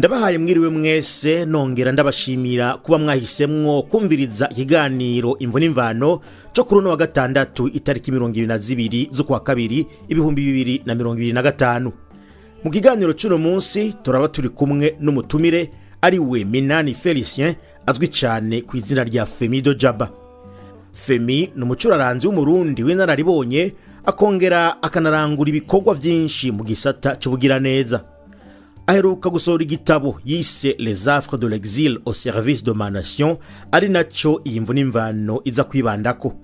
Ndabahaye mwiriwe mwese, nongera ndabashimira kuba mwahisemwo kumviriza ikiganiro Imvo n'Imvano cyo kuri uno wa gatandatu, itariki 22 z'ukwa kabiri 2025. Mu kiganiro cy'uno munsi turaba turi kumwe n'umutumire ari we Minani Felicien, azwi cyane ku izina rya Femido Jaba. Femi ni umucuraranzi w'Umurundi w'inararibonye, akongera akanarangura ibikorwa byinshi mu gisata cy'ubugiraneza. Aheruka gusohora igitabo yise "Les affres de l'exil au service de ma nation", ari nacyo iyi mvu n'imvano iza kwibandako.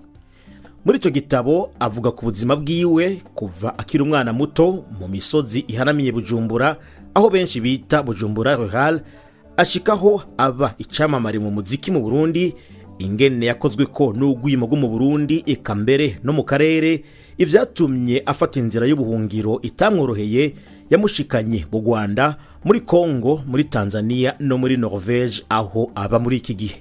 Muri icyo gitabo avuga ku buzima bwiwe kuva akiri umwana muto mu misozi ihanamiye Bujumbura, aho benshi bita Bujumbura Rural, ashikaho aba icyamamare mu muziki mu Burundi, ingene yakozwe ko n'urwimo rwo mu Burundi, eka mbere no mu karere, ibyatumye afata inzira y'ubuhungiro itamworoheye yamushikanye mu Rwanda, muri Congo, muri Tanzania no muri Norvege, aho aba muri iki gihe.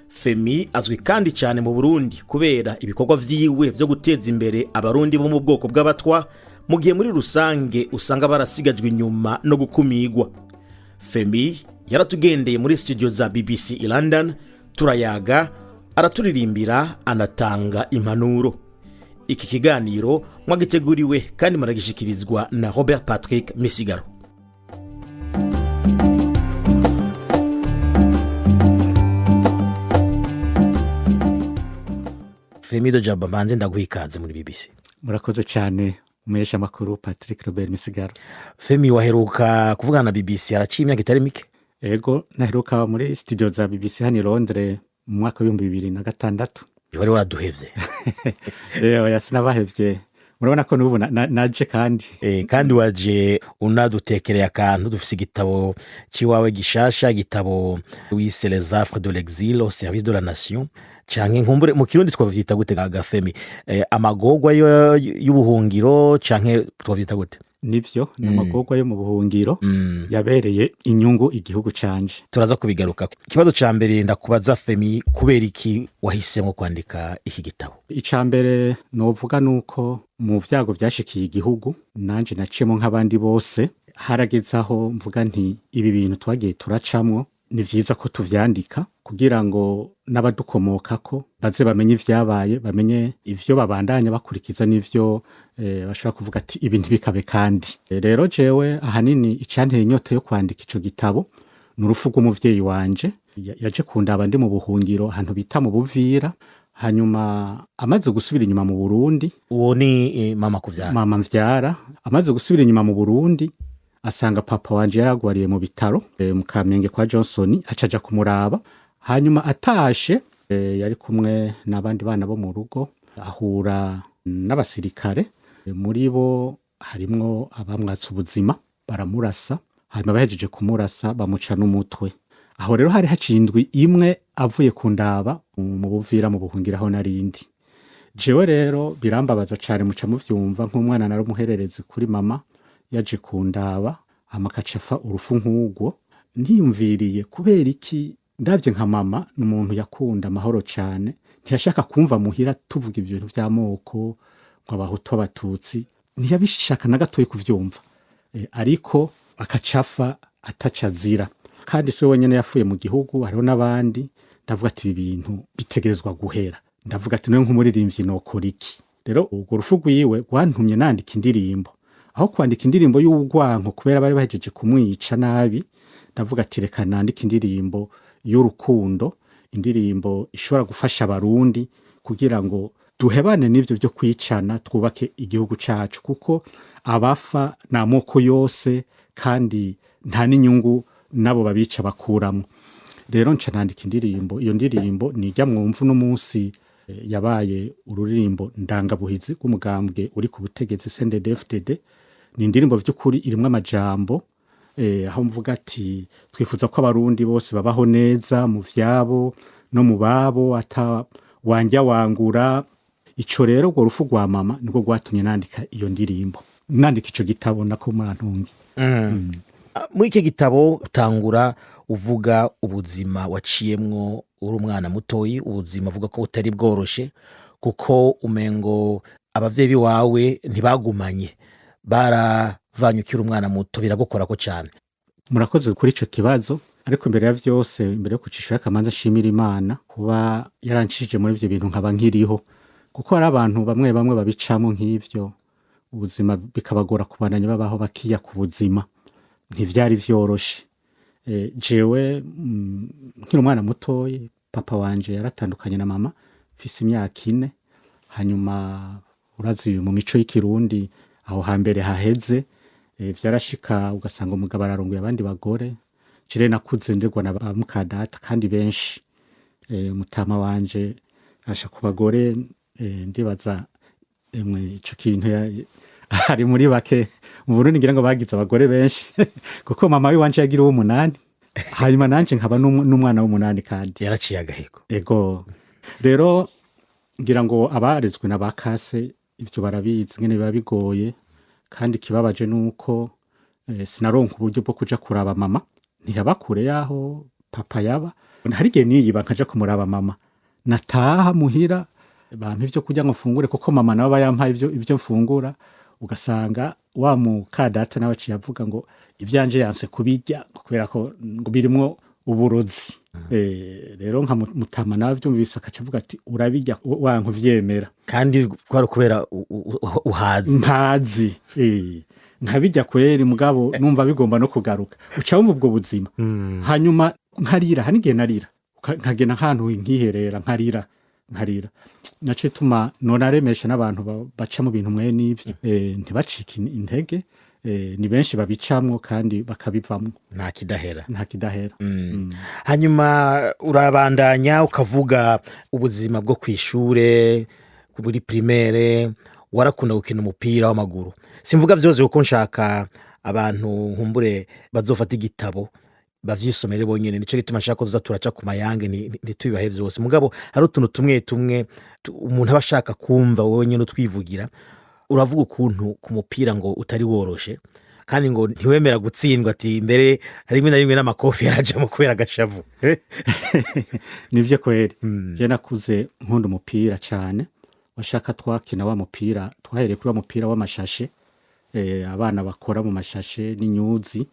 Femi azwi kandi cyane mu Burundi kubera ibikorwa vyiwe vyo guteza imbere Abarundi bo mu bwoko bw'Abatwa, mu gihe muri rusange usanga barasigajwe inyuma no gukumigwa. Femi yaratugendeye muri studio za BBC i London, turayaga, araturirimbira, anatanga impanuro. Iki kiganiro mwagiteguriwe kandi muragishikirizwa na Robert Patrick Misigaro. Femido Jaba, mbanze ndaguha ikaze muri BBC. Murakoze cyane, umuhesha makuru Patrick Robert Misigaro. Femi, waheruka kuvugana na BBC haraciye imyaka itari mike. Ego, naheruka muri studio za BBC hano i Londres mu mwaka w'2006. Wari waraduhevye. Oya, sinabahevye, murabona ko n'ubu naje kandi. Kandi waje unadutekereye akantu. Dufise igitabo ciwawe gishasha, igitabo wise "Les affres de l'exil au service de la nation", canke nkumbure mu Kirundi twavyita gute gafemi? Amagorwa y'ubuhungiro, canke twavyita gute? Nivyo, ni amagorwa yo mu buhungiro yabereye inyungu igihugu canje. Turaza kubigaruka. Ikibazo ca mbere ndakubaza Femi, kubera iki wahisemo kwandika iki gitabo? Ica mbere novuga nuko mu vyago vyashikiye igihugu nanje naciyemo nk'abandi bose, harageze aho mvuga nti ibi bintu twagiye turacamwo ni vyiza ko tuvyandika kugira ngo n'abadukomokako baze bamenye ivyabaye, bamenye ivyo babandanya bakurikiza n'ivyo bashobora kuvuga ati ibi ntibikabe. Kandi rero jewe ahanini icanteye inyota yo kwandika ico gitabo ni urupfu rw'umuvyeyi wanje. Yaje kundaba ndi mu buhungiro ahantu bita mu Buvira, hanyuma amaze gusubira inyuma mu Burundi. Uwo ni mama kuvyara? Mama mvyara. Amaze gusubira inyuma mu Burundi asanga papa wanje yaragwariye mu bitaro mu Kamenge kwa Johnson, acaja kumuraba. Hanyuma atashe, yari kumwe n'abandi bana bo mu rugo, ahura n'abasirikare. Muri bo harimwo abamwatse ubuzima, baramurasa. Hanyuma bahejeje kumurasa bamuca n'umutwe. Aho rero hari haciye indwi imwe avuye kundaba mu Buvira, mu buhungiro aho narindi. Jewe rero birambabaza cane, muca muvyumva, nk'umwana nari umuhererezi kuri mama, yaje kundaba hama akaca afa urupfu nk'urwo. Ntiyumviriye kubera iki? Ndavye nka mama, ni umuntu yakunda amahoro cane, ntiyashaka kumva muhira tuvuga ibintu vy'amoko ngo Abahutu, Abatutsi, ntiyabishaka na gatoyi kuvyumva. Ariko akacafa ataca azira, kandi si we wenyene yapfuye mu gihugu, hariho n'abandi. Ndavuga ati ibi bintu bitegerezwa guhera. Ndavuga ati niwe nk'umuririmbyi nokora iki? Rero urwo rupfu rwiwe rwantumye nandika indirimbo. Aho kwandika indirimbo y'urwanko kubera bari bahejeje kumwica nabi, ndavuga ati reka nandike indirimbo y'urukundo, indirimbo ishobora gufasha Abarundi kugira ngo duhebane n'ivyo vyo kwicana, twubake igihugu cacu, kuko abafa ni amoko yose kandi nta n'inyungu nabo babica bakuramo. Rero nca nandika indirimbo. Iyo ndirimbo nijya mwumva uno munsi, yabaye ururirimbo ndangabuhizi rw'umugambwe uri ku butegetsi CNDD-FDD. Ni indirimbo vy'ukuri irimwo amajambo aho mvuga ati twifuza ko Abarundi bose babaho neza mu vyabo no mu babo, ata wanjya wangura. Ico rero, urwo rupfu rwa mama nirwo rwatumye nandika iyo ndirimbo, nandika ico gitabo nako, murantungi. Muri iki gitabo utangura uvuga ubuzima waciyemwo uri umwana mutoyi, ubuzima uvuga ko butari bworoshe, kuko umengo abavyeyi biwawe ntibagumanye, baravanye ukiri umwana muto, biragukorako cane. Murakoze kuri ico kibazo, ariko imbere ya vyose, imbere yo kucishura, akamanza nshimira Imana kuba yarancishije muri ivyo bintu nkaba nkiriho, kuko hari abantu bamwe bamwe babicamo nk'ivyo ubuzima bikabagora kubandanya babaho, bakiya ku buzima. Ntivyari vyoroshe. Jewe nkiri umwana mutoyi, papa wanje yaratandukanye na mama mfise imyaka 4. Hanyuma urazi mu mico y'Ikirundi aho hambere haheze, vyarashika ugasanga umugabo ararongoye abandi bagore. Jire nakuze nderwa na ba mukadata kandi benshi. Mutama wanje asha ku bagore, ndibaza emwe ico kintu ari muri bake mu Burundi ngira ngo bagize abagore benshi, kuko mama wiwanje yagira uw'umunani, hanyuma nanje nkaba n'umwana w'umunani kandi. Yaraciye agahigo. Ego, rero ngira ngo abarezwe na ba kase ivyo barabizi ngene biba bigoye. Kandi ikibabaje nuko sinaronka uburyo bwo kuja kuraba mama, ntiyaba kure yaho papa yaba. Hari igihe niyiba nkaja kumuraba mama, nataha muhira bampa ivyo kurya ngo mfungure, kuko mama nawe aba yampaye ivyo mfungura, ugasanga wa mukadata nawe aciye avuga ngo ivyanje yanse kubirya kubera ko ngo birimwo uburozi. Rero nka mutama nawe avyumvise akaca avuga ati: "Urabirya wanka uvyemera." Kandi kwari kubera uhazi. Ntazi, nkabirya kweri, mugabo numva bigomba no kugaruka. Uca wumva ubwo buzima, hanyuma nkarira. Hari igihe narira, nkagenda nk'ahantu nkiherera, nkarira, nkarira. Naco ituma nonaremesha n'abantu baca mu bintu mwe n'ivyo, ntibacike intege. Ni benshi babicamwo kandi bakabivamwo. Nta kidahera. Nta kidahera. Hanyuma urabandanya ukavuga ubuzima bwo kw'ishure, muri primaire warakunda gukina umupira w'amaguru. Simvuga vyose kuko nshaka abantu nkumbure bazofata igitabo bavyisomere bonyene. Nico gituma nshaka ko tuza turaca ku mayange, ntitubibahe vyose, mugabo hari utuntu tumwe tumwe umuntu aba ashaka kumva wowe nyene utwivugira. Uravuga ukuntu ku mupira ngo utari woroshe, kandi ngo ntiwemera gutsindwa, ati mbere rimwe na rimwe n'amakofi yarajamo kubera agashavu. Nivyo kweri. Je nakuze nkunda umupira cane. Washaka twakina wa mupira, twahereye kuri wa mupira w'amashashe, abana bakora mu mashashe n'inyuzi.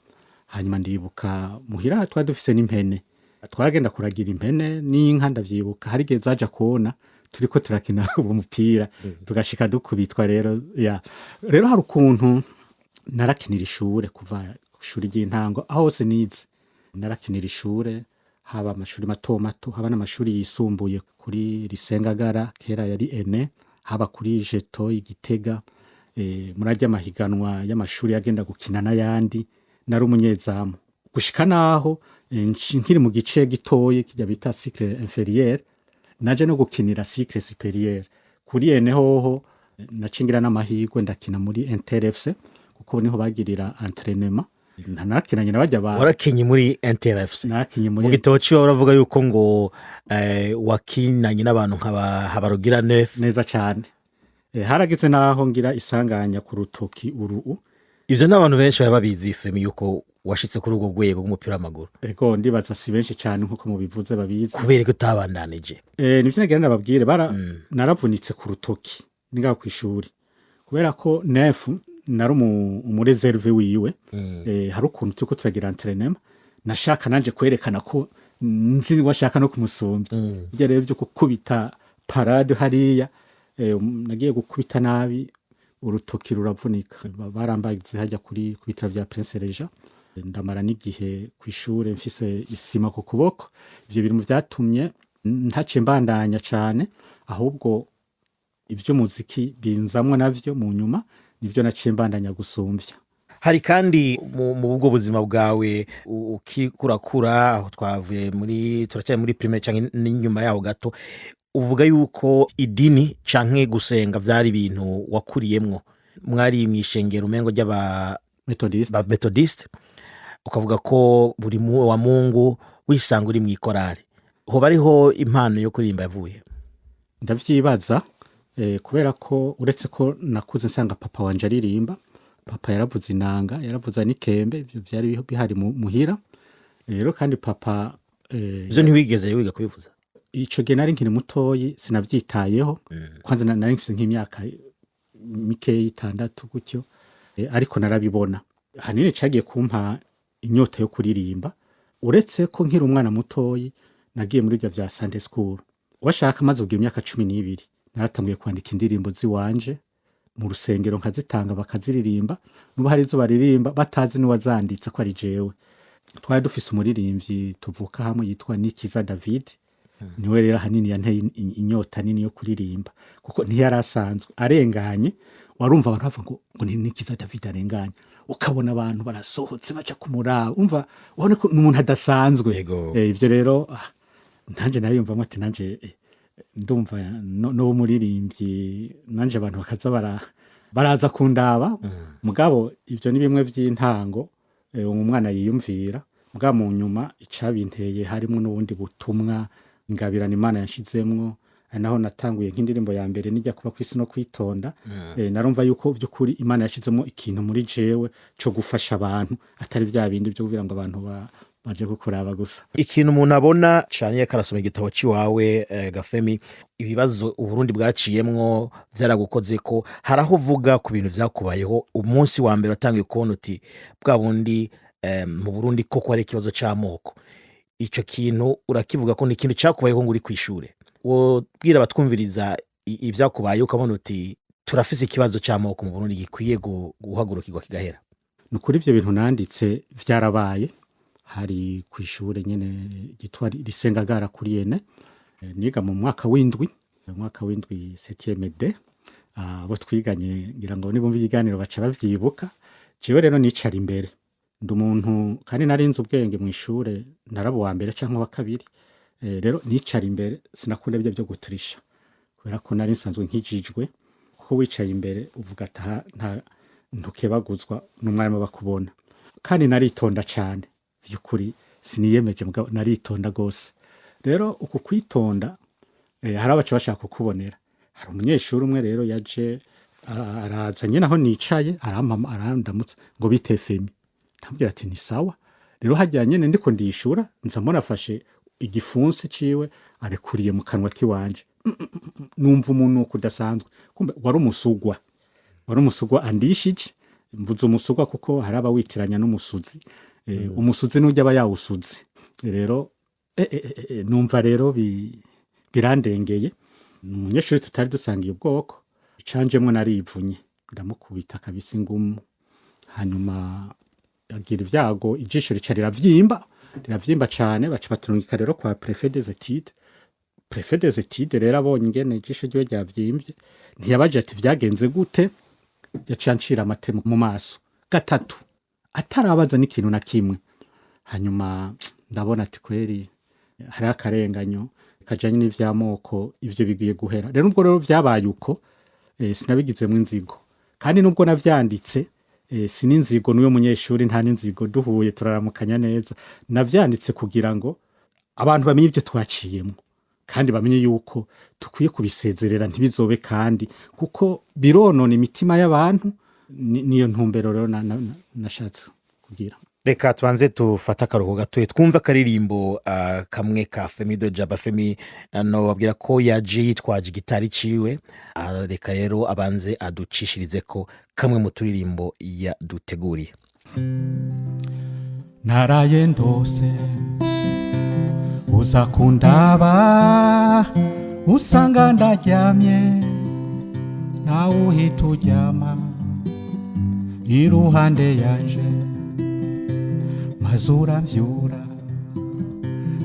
Hanyuma ndibuka muhira twari dufise n'impene, twaragenda kuragira impene n'inka. Ndavyibuka hari igihe zaja kona turiko turakina uwo mupira, tugashika dukubitwa. Rero ya rero hari ukuntu narakinira ishure kuva ishuri ry'intango, aho hose nize narakinira ishure, haba amashuri mato mato, haba n'amashuri yisumbuye kuri Risengagara, kera yari ene, haba kuri Jeto Igitega. Murarya amahiganwa y'amashuri yagenda gukina n'ayandi, nari umunyezamu gushika naho nkiri mu gice gitoyi kijya bita cycle inférieur, naje no gukinira cycle supérieur kuri ene. Hoho nacingira n'amahirwe ndakina muri Inter FC, kuko niho bagirira entraînement, narakinanye na bajya ba Warakinye muri Inter FC? Narakinye Mu muri gitabo ciwe uravuga yuko ngo wakinanye n'abantu nka Habarugira Neuf. Neza cyane. Harageze naho ngira isanganya ku rutoki uruu. Ivyo n'abantu benshi bari babizi, Femi, yuko washitse kuri urwo rwego rw'umupira w'amaguru? Ego, ndibaza si benshi cyane nkuko mubivuze babizi. Kubera ko utabandanije? Nivyo nagira nababwire, bara naravunitse ku rutoki ningaho kw'ishuri, kubera ko Nefu nari umu réserve wiwe. Hari ukuntu turiko turagira entraînement, nashaka nanje kwerekana ko nzi, washaka no kumusumbya. Bijya rero byo gukubita parade hariya, nagiye gukubita nabi, urutoki ruravunika. Barambagize hajya kuri ku bitaro vya Prince Regent, ndamara n'igihe kw'ishure mfise isima ku kuboko. Ivyo biri mu vyatumye ntaciye mbandanya cane, ahubwo ivy'umuziki binzamwo navyo mu nyuma, nivyo naciye mbandanya gusumvya. Hari kandi mu bwo buzima bwawe ukikurakura, aho twavuye muri, turacyari muri primaire canke n'inyuma yaho gato, uvuga yuko idini canke gusenga vyari ibintu wakuriyemwo, mwari mw'ishengero umengo ry'aba Methodiste. Ba Methodiste. Ukavuga ko buri mu wa Mungu wisanga uri mw'ikorari, hoba ariho impano yo kuririmba yavuye? Ndavyibaza, kubera ko uretse ko nakuze nsanga papa wanje aririmba, papa yaravuza inanga, yaravuza n'ikembe, ivyo vyari bihari muhira. Rero kandi papa Ivyo ntiwigeze wiga kubivuza? Ico gihe nari nkiri mutoyi, sinavyitayeho. Kwanza nari mfise nk'imyaka mikeyi, 6 gutyo, ariko narabibona. Hanini cagiye kumpa Inyota yo kuririmba, uretse ko nkiri umwana mutoyi nagiye muri ibyo vya Sunday school. Washaka maze kugira imyaka 12, naratanguye kwandika indirimbo ziwanje mu rusengero, nkazitanga bakaziririmba. Nubu hari izo baririmba batazi n'uwazanditse ko ari jewe. Twari dufise umuririmbyi tuvuka hamwe yitwa Nikiza David. Niwe rero ahanini yanteye inyota nini yo kuririmba, kuko ntiyari asanzwe arenganye. Warumva abantu bavuga ngo ni Nikiza David arenganye, ukabona abantu barasohotse baca kumuraba. Umva, ubona ko ni umuntu adasanzwe. Ivyo rero, nanje nayumvamo ati nanje ndumva no umuririmbyi, nanje abantu bakaza baraza kundaba. Mugabo ivyo ni bimwe vy'intango umwana yiyumvira. Mugabo mu nyuma icabinteye harimwo n'ubundi butumwa, ingabirana Imana yanshizemwo. Ari naho natanguye nk'indirimbo ya mbere nijya kuba kwisi no kwitonda. Narumva yuko by'ukuri Imana yashizemo ikintu muri jewe co gufasha abantu, atari vya bindi byo kugira ngo abantu baje kukuraba gusa. Ikintu umuntu abona cane iyo arasoma igitabo ciwawe, Gafemi, ibibazo Uburundi bwaciyemwo vyaragukoze ko. Hari aho uvuga ku bintu vyakubayeho umunsi wa mbere watangiye kubona uti bwa bundi mu Burundi koko hari ikibazo c'amoko. Ico kintu urakivuga ko ni ikintu cakubayeho ngo uri kw'ishure. Wobwira abatwumviriza ivyakubayeho ukabona uti turafise ikibazo c'amoko mu Burundi gikwiye guhagurukirwa kigahera? Ni ukuri, ivyo bintu nanditse vyarabaye. Hari kw'ishure nyene ryitwa Risengagara kuri ene. Niga mu mwaka w'indwi, umwaka w'indwi, septième D. Abo twiganye ngira ngo nibumva ikiganiro baca bavyibuka. Jewe rero nicara imbere, ndi umuntu kandi narinze ubwenge mu ishure, naraba uwa mbere canke uwa kabiri. Rero nicara imbere, sinakunda ibyo byo guturisha, kubera ko nari nsanzwe nkijijwe, kuko wicaye imbere uvuga ati aha nta ntukebaguzwa n'umwarimu bakubona. Kandi naritonda cane vy'ukuri, siniyemeje, mugabo naritonda gose. Rero uku kwitonda, hari abaca bashaka kukubonera. Hari umunyeshuri umwe rero yaje, araza nyene aho nicaye, arampama, arandamutsa ngo bite Femi. Ndamubwira ati ni sawa. Rero harya nyene ndiko ndishura, nza mbona afashe igifunsi ciwe arekuriye mu kanwa kiwanje. Numva umunuko udasanzwe. Kumbe wari umusugwa, wari umusugwa andishije. Mvuze umusugwa kuko hari abawitiranya n'umusuzi. Umusuzi n'urya aba yawusuze. Rero numva rero birandengeye. Ni umunyeshuri tutari dusangiye ubwoko. Icanjemwo narivunye, ndamukubita kabisa ingumu. Hanyuma agira ivyago, ijisho rica riravyimba, riravyimba cane. Baca baturungika rero kwa préfet des études. Préfet des études rero abonye ingene ijisho ryiwe ryavyimbye, ntiyabaje ati vyagenze gute, yaciye ancira amate mu maso gatatu, atarabaza n'ikintu na kimwe. Hanyuma ndabona ati kweri hariho akarenganyo kajanye n'ivy'amoko, ivyo bigiye guhera. Rero ubwo rero vyabaye uko, sinabigizemwo inzigo. Kandi nubwo navyanditse, sininzigo n'uyo munyeshuri, nta n'inzigo, duhuye turaramukanya neza. Navyanditse kugira ngo abantu bamenye ivyo twaciyemwo, kandi bamenye yuko tukwiye kubisezerera, ntibizobe kandi, kuko bironona imitima y'abantu. Niyo ntumbero rero nashatse kugira. Reka tubanze tufate akaruhuko gatoya, twumve akaririmbo kamwe ka Femido Jaba. Femi no babwira ko yaje yitwaje igitari ciwe. Reka rero abanze aducishirize ko kamwe mu turirimbo yaduteguriye. Naraye ndose uza kundaba, usanga ndaryamye, nawe uhita uryama iruhande yanje, maze uramvyura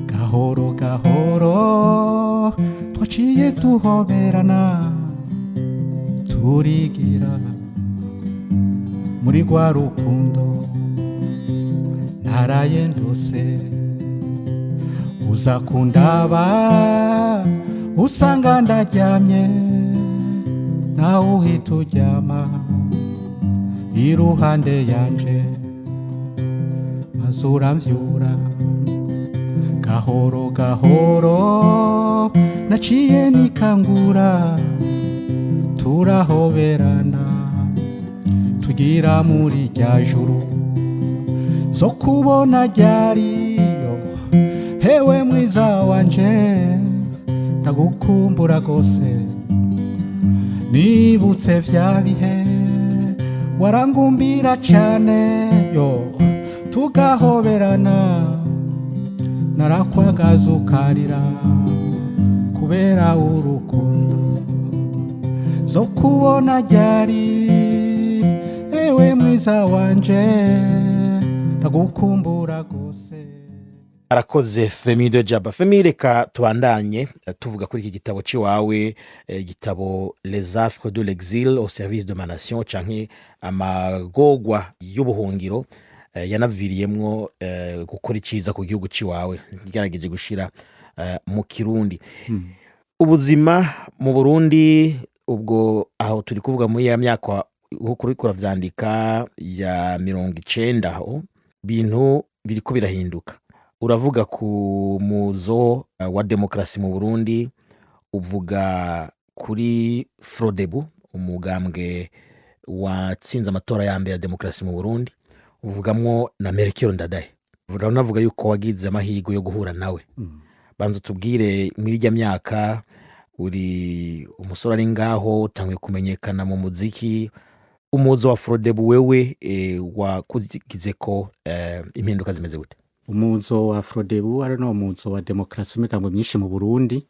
gahoro gahoro. Twaciye tuhoberana, turigira muri rwa rukundo. Naraye ndose uza kundaba, usanga ndaryamye, nawe uhita uryama iruhande yanje, maze uramvyura gahoro gahoro. Naciye nikangura, turahoberana, tugira muri rya juru zo kubona ryariyo. Hewe mwiza wanje, ndagukumbura gose. Nibutse vya bihe warangumbira cane yo. Tugahoberana, narakwagaza ukarira kubera urukundo. Zo kubona ryari, ewe mwiza wanje? Ndagukumbura gose. Arakoze Femido Jaba. Femi, reka tubandanye tuvuga kuri iki gitabo ciwawe, igitabo "Les affres de l'exil au service de ma nation", canke amagogwa y'ubuhungiro yanaviriyemwo gukora iciza ku gihugu ciwawe, ngerageje gushira mu Kirundi. Ubuzima mu Burundi ubwo, aho turi kuvuga muri ya myaka nkuko uriko uravyandika ya 90, aho bintu biriko birahinduka. Uravuga ku muzo wa demokarasi mu Burundi, uvuga kuri Frodebu, umugambwe watsinze amatora ya mbere ya demokarasi mu Burundi, uvugamwo na Melchior Ndadaye. Uranavuga yuko wagize amahirwe yo guhura nawe. Banza utubwire, muri irya myaka uri umusore ari ngaho, utanguye kumenyekana mu muziki, umuzo wa Frodebu wewe wakugize ko impinduka zimeze gute? Umuzo wa Frodebu ari no muzo wa demokarasi w'imigambo myinshi mu Burundi.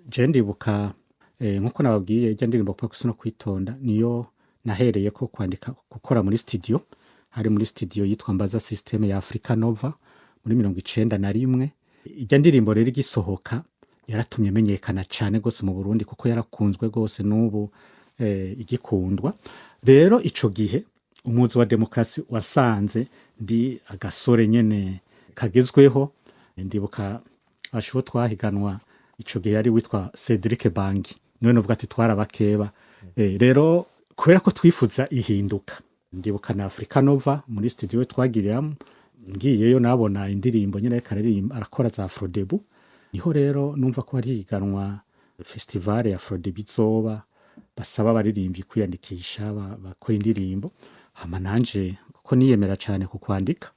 Je ndibuka, nkuko nababwiye, ijya ndirimbo "Kuba no kwitonda" niyo nahereye ko kwandika, gukora muri studio. Hari muri studio yitwa Mbaza System ya Africa Nova muri 91. Ijya ndirimbo rero igisohoka yaratumye menyekana cyane gose mu Burundi, kuko yarakunzwe gose, n'ubu igikundwa. Rero ico gihe umuzo wa demokarasi wasanze ndi agasore nyene kagezweho. Ndibuka ashuwo twahiganwa ico gihe yari witwa Cedric Bangi, niwe novuga ati twarabakeba. Rero kubera ko twifuza ihinduka, ndibuka na Africa Nova muri studio twagiriramo, ngiyeyo nabona indirimbo nyene ariko araririmba, arakora za Frodebu. Niho rero numva ko hari higanwa, festival ya Frodebu izoba, basaba abaririmbyi kwiyandikisha bakora indirimbo. Hama nanje, kuko niyemera cyane ku kwandika,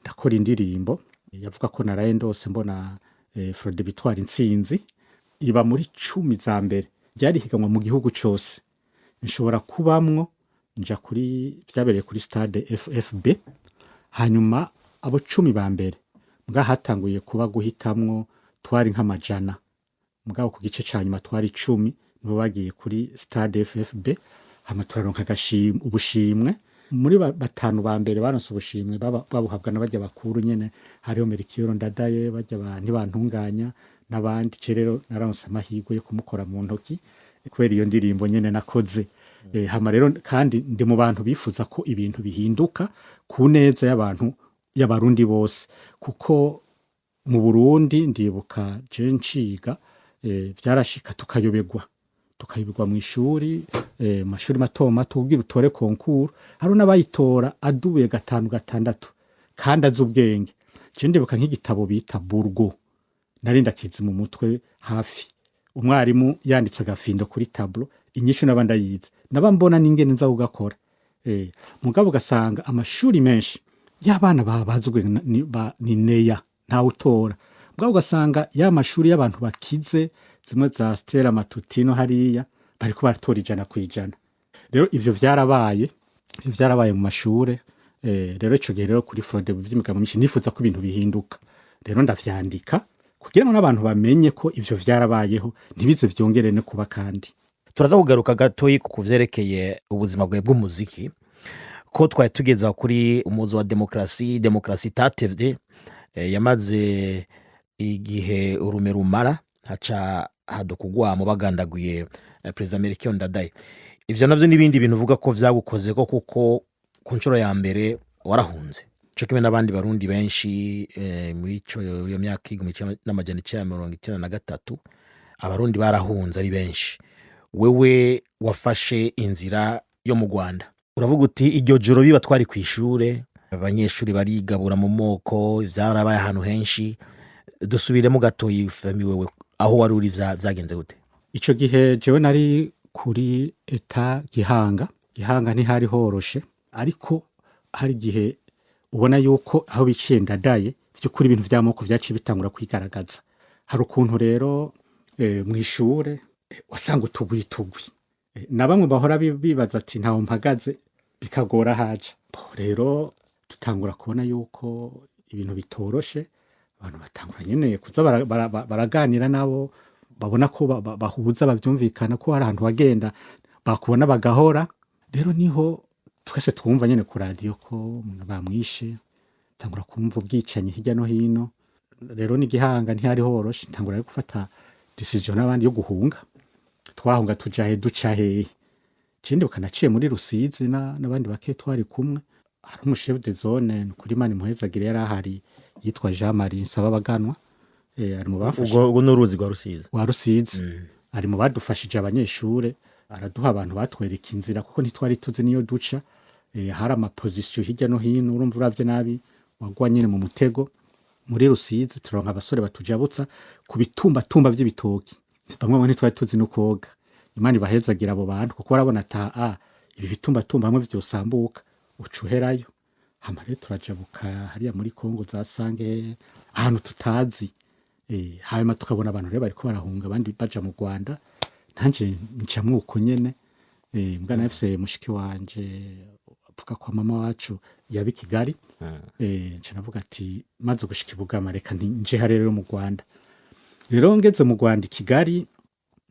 ndakora indirimbo yavuga ko naraye ndose mbona Frodebu itwara intsinzi, iba muri 10 za mbere. Ryari higanwa mu gihugu cose, nshobora kubamwo nja kuri vyabereye kuri stade FFB. Hanyuma abo 10 ba mbere mbwa hatanguye kuba guhitamwo, twari nk'amajana, mugabo ku gice ca nyuma twari 10, nibo bagiye kuri stade FFB. Hama turaronka ubushimwe. Muri batanu ba mbere baronse ubushimwe, babuhabwa na barya bakuru nyene, hariho Melchior Ndadaye, barya ba Ntibantunganya n'abandi. Ce rero naronse amahirwe yo kumukora mu ntoki kubera iyo ndirimbo nyene nakoze. Hama rero kandi ndi mu bantu bifuza ko ibintu bihinduka ku neza y'abantu, y'Abarundi bose, kuko mu Burundi ndibuka je nciga, vyarashika tukayoberwa mu ishuri, mu mashuri mato mato, kugira utore concours. Hari n'abayitora adubuye gatanu, gatandatu, kandi azi ubwenge. Je ndibuka nk'igitabo bita Burgo nari ndakizi mu mutwe hafi. Umwarimu yanditse agafindo kuri tableau, inyishu naba ndayizi, naba mbona n'ingene nza kugakora. Mugabo ugasanga amashuri menshi y'abana bazi ubwenge ni neya, ntawe utora. Mugabo ugasanga ya mashuri y'abantu bakize, zimwe za Stella Matutino hariya, bariko baratora 100%. Rero ivyo vyarabaye mu mashure. Rero ico gihe rero kuri Frodebu vy'imigabo myinshi, nifuza ko ibintu bihinduka. Rero ndavyandika kugira ngo n'abantu bamenye ko ivyo vyarabayeho, ntibize vyongere no kuba kandi. Turaza kugaruka gatoyi ku vyerekeye ubuzima bwawe bw'umuziki, ko twari tugeza kuri umuzo wa demokarasi. Demokarasi itatevye, yamaze igihe urume rumara, haca haduka ugwamo, bagandaguye Perezida Melchior Ndadaye. Ivyo navyo n'ibindi bintu uvuga ko vyagukozeko, kuko ku nshuro ya mbere warahunze co kimwe n'abandi Barundi benshi muri iyo myaka 1993. Abarundi barahunze ari benshi. Wewe wafashe inzira yo mu Rwanda. Uravuga uti iryo joro biba twari ku ishure, abanyeshuri barigabura mu moko, vyarabaye ahantu henshi. Dusubiremo gatoyi, Femi, wewe aho wari uri vyagenze gute? Ico gihe jewe nari kuri ETA Gihanga. Gihanga ntihari horoshe, ariko hari igihe ubona yuko aho biciye Ndadaye vy'ukuri ibintu vy'amoko vyaciye bitangura kwigaragaza. Hari ukuntu rero mw'ishure wasanga utugwi tugwi, na bamwe bahora bibaza ati ntaho mpagaze, bikagora haja. Bo, rero Dutangura kubona yuko ibintu bitoroshe, abantu batangura nyene kuza baraganira nabo babona ko bahuza, bavyumvikana ko hari ahantu wagenda bakubona bagahora. Rero niho twese twumva nyene ku radiyo ko umuntu bamwishe, tangura kumva ubwicanyi hirya no hino. Rero n'igihanga ntihari horoshe, ntangura rero gufata décision n'abandi yo guhunga. Twahunga tuja he, duca hehe? Ikindi bukanaciye muri Rusizi n'abandi bake twari kumwe. Hari umu chef de zone, kuri Imana imuhezagire, yari ahari, yitwa Jean Marie Nsababaganwa, ari mu bafashe. Ubwo ni uruzi rwa Rusizi. Wa Rusizi. Ari mu badufashije abanyeshure, araduha abantu batwereka inzira kuko ntitwari tuzi niyo duca. Hari ama positions hirya no hino, urumva uravye nabi wagwa nyene mu mutego. Muri Rusizi turonka abasore batujabutsa ku bitumbatumba vy'ibitoki, bamwe bamwe ntitwari tuzi no koga. Imana ibahezagira abo bantu, kuko barabona ata ibi bitumbatumba hamwe vyosambuka uca uherayo. Hama rero turajabuka hariya muri Kongo za Sange, ahantu tutazi. Hanyuma tukabona abantu rero bariko barahunga, abandi baja mu Rwanda, nanje ncamwo uko nyene. Mbwa nafise mushiki wanje avuga ko mama wacu yaba i Kigali. Nca navuga ati maze gushika i Bugama, reka nje hariya rero mu Rwanda. Rero ngeze mu Rwanda i Kigali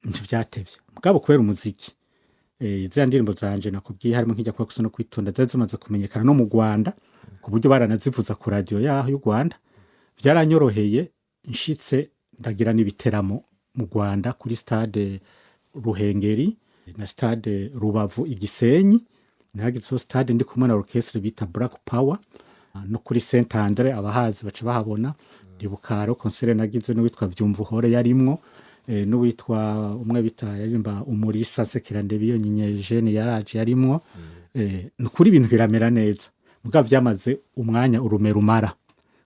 ntivyatevye, mugabo kubera umuziki, ziriya ndirimbo zanje nakubwiye, harimo nk'ijya kuba gusa no kwitonda, zari zimaze kumenyekana no mu Rwanda ku buryo baranazivuza ku radiyo yaho y'u Rwanda. Vyaranyoroheye, nshitse ndagira n'ibiteramo mu Rwanda kuri stade Ruhengeri na stade Rubavu i Gisenyi. Naragize stade ndi kumwe na orchestre bita Black Power, no kuri Saint Andre abahazi baca bahabona. Ndibuka hariho concert nagize n'uwitwa Vyumvuhore yarimwo, n'uwitwa umwe bita yaririmba Umurisa Nsekera Ndebiyo Jeune yaraje yarimwo. Nukuri ibintu biramera neza, mugabo vyamaze umwanya urume rumara,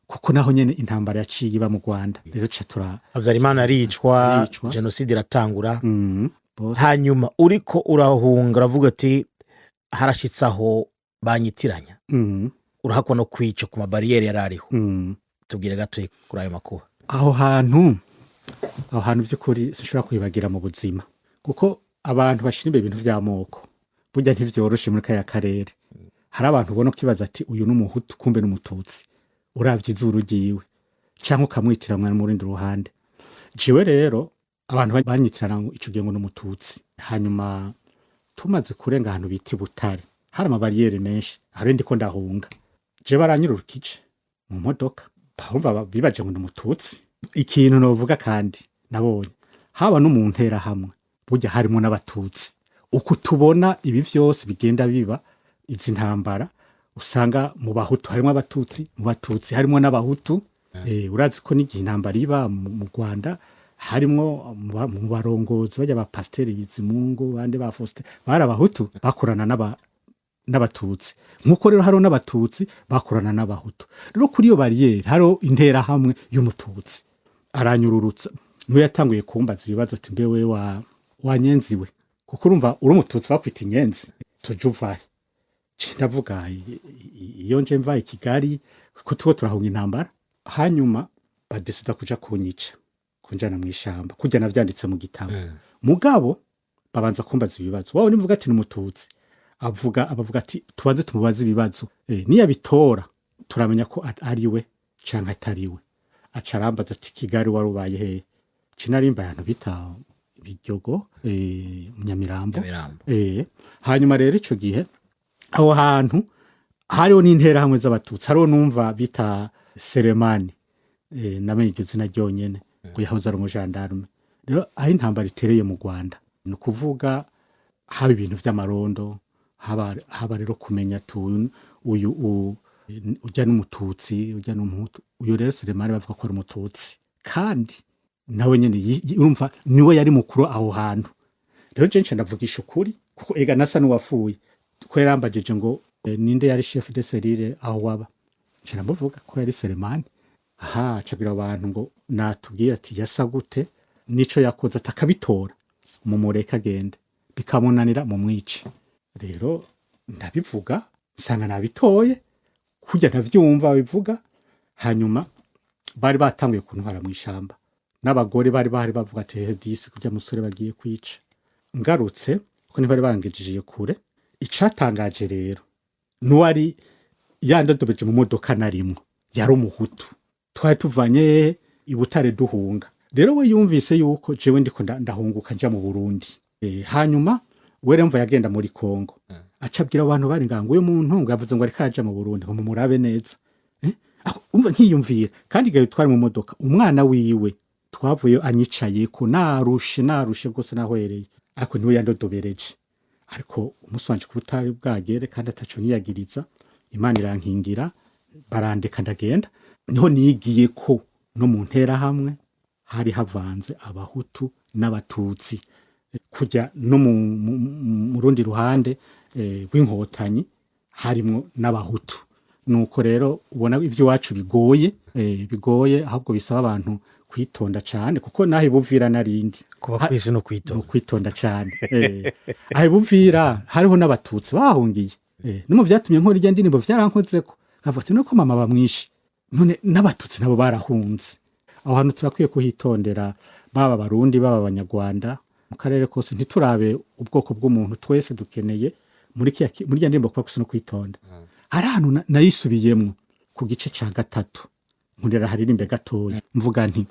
kuko naho nyene intambara yaciye iba mu Rwanda. Rero ca tura Habyarimana aricwa. Aricwa. Jenoside iratangura. Bose. Hanyuma uriko urahunga uravuga ati harashitse aho banyitiranya, urahakwa no kwica ku mabariyeri yari ariho. Tubwire gato kuri ayo makuba. Aho hantu by'ukuri sinshobora kwibagira mu buzima, kuko abantu bashira imbere ibintu vy'amoko burya ntivyoroshe. Muri kaya karere hari abantu ubona ukibaza ati uyu ni umuhutu, kumbe n'umututsi uravye izuru ryiwe, canke ukamwitira mwana mu rundi ruhande. Jewe rero abantu banyitirana ngo ico gihe ngo ni umututsi. Hanyuma tumaze kurenga ahantu bita i Butare, hari amabariyeri menshi, hari ndiko ndahunga, je baranyirurukije mu modoka, barumva bibaje ngo ni umututsi. Ikintu novuga kandi nabonye haba no mu ntera hamwe burya harimo n'abatutsi. Uku tubona ibi vyose bigenda biba, izi ntambara, usanga mu bahutu harimo abatutsi, mu batutsi harimo n'abahutu. Urazi ko n'igihe intambara iba mu Rwanda harimwo mu barongozi bajya ba Pasiteri Bizimungu, bande ba Faustin, bari abahutu bakorana n'abatutsi, nk'uko rero hariho n'abatutsi bakorana n'abahutu. Rero kuri iyo bariyeri hariho interahamwe y'umututsi, aranyururutsa, niwe yatanguye kumbaza ibibazo ati mbe we wa wanyenziwe, kuko urumva uri umututsi bakwita inyenzi, tuja uvahe? Nce ndavuga iyo nje mva i Kigali, ko tuba turahunga intambara. Hanyuma badesida kuja kunyica, kunjana mu ishamba, kurya navyanditse mu gitabo. Mugabo babanza kumbaza ibibazo. Wawe nivuga ati ni umututsi, avuga abavuga ati tubanze tumubaze ibibazo, niyabitora turamenya ko ari we canke atari we. Aca arambaza ati Kigali wari ubaye hehe? Cinarimba ahantu bita Biryogo, Nyamirambo. Nyamirambo. Hanyuma rero ico gihe aho hantu hariho n'interahamwe z'abatutsi, hariho numva bita Seremani, namenye iryo zina ryonyene ngo yahoze ari umujandarume. Rero aho intambara itereye mu Rwanda, ni ukuvuga haba ibintu vy'amarondo, haba rero kumenya ati uyu ujya n'umututsi, ujya n'umuhutu. Uyu rero Seremani bavuga ko ari umututsi, kandi nawe nyene urumva niwe yari mukuru aho hantu. Rero je nca ndavugisha ukuri, kuko ega nasa n'uwapfuye, ko yarambajije ngo ninde yari chef de cellule aho waba, nca ndamuvuga ko yari Selemani. Aha acabwira abantu ngo natubwire ati yasa gute nico yakoze, atakabitora mumureke agende, bikamunanira mumwice. Rero ndabivuga nsanga nabitoye kurya ntavyumva bivuga. Hanyuma bari batanguye kuntwara mw'ishamba, n'abagore bari bahari bavuga ati hehe disi kurya musore bagiye kwica. Ngarutse ko ntibari bangejeje kure. Icatangaje rero nuwari Yandodobeje mu modoka narimwo yari umuhutu, twari tuvanye i Butare duhunga. Rero we yumvise yuko jewe ndiko ndahunguka nja mu Burundi. Hanyuma we rero mva yagenda muri Kongo, acabwira abantu bari ngaho ngo uyu muntu ngo yavuze ngo ariko araja mu Burundi, ngo mumurabe neza. Umva nkiyumvira kandi igihe twari mu modoka, umwana wiwe twavuye anyicaye ko narushe, narushe rwose nahwereye, ariko niwe yandodobereje. Ariko umunsi wanje kuba utari bwagere kandi ataco niyagiriza, Imana irankingira, barandeka ndagenda. Niho nigiye ko no mu nterahamwe hari havanze abahutu n'abatutsi, kujya no mu rundi ruhande rw'inkotanyi harimwo n'abahutu. Nuko rero ubona ivy'iwacu bigoye, bigoye, ahubwo bisaba abantu kwitonda cane, kuko naho ibuvira narindi Kuba kwisi no kwitonda. No kwitonda cane. Aho ibuvira hariho n'abatutsi bahungiye. No mu vyatumye nkora irya ndirimbo vyarankozeko, nkavuga ati nuko mama bamwishe, none n'abatutsi nabo barahunze. Aho hantu turakwiye kuhitondera, baba abarundi, baba abanyarwanda, mu karere kose, ntiturabe ubwoko bw'umuntu, twese dukeneye muri irya ndirimbo kuba kwisi no kwitonda. Hari ahantu nayisubiyemwo ku gice ca gatatu, nkurira haririmbe gatoya, mvuga nti: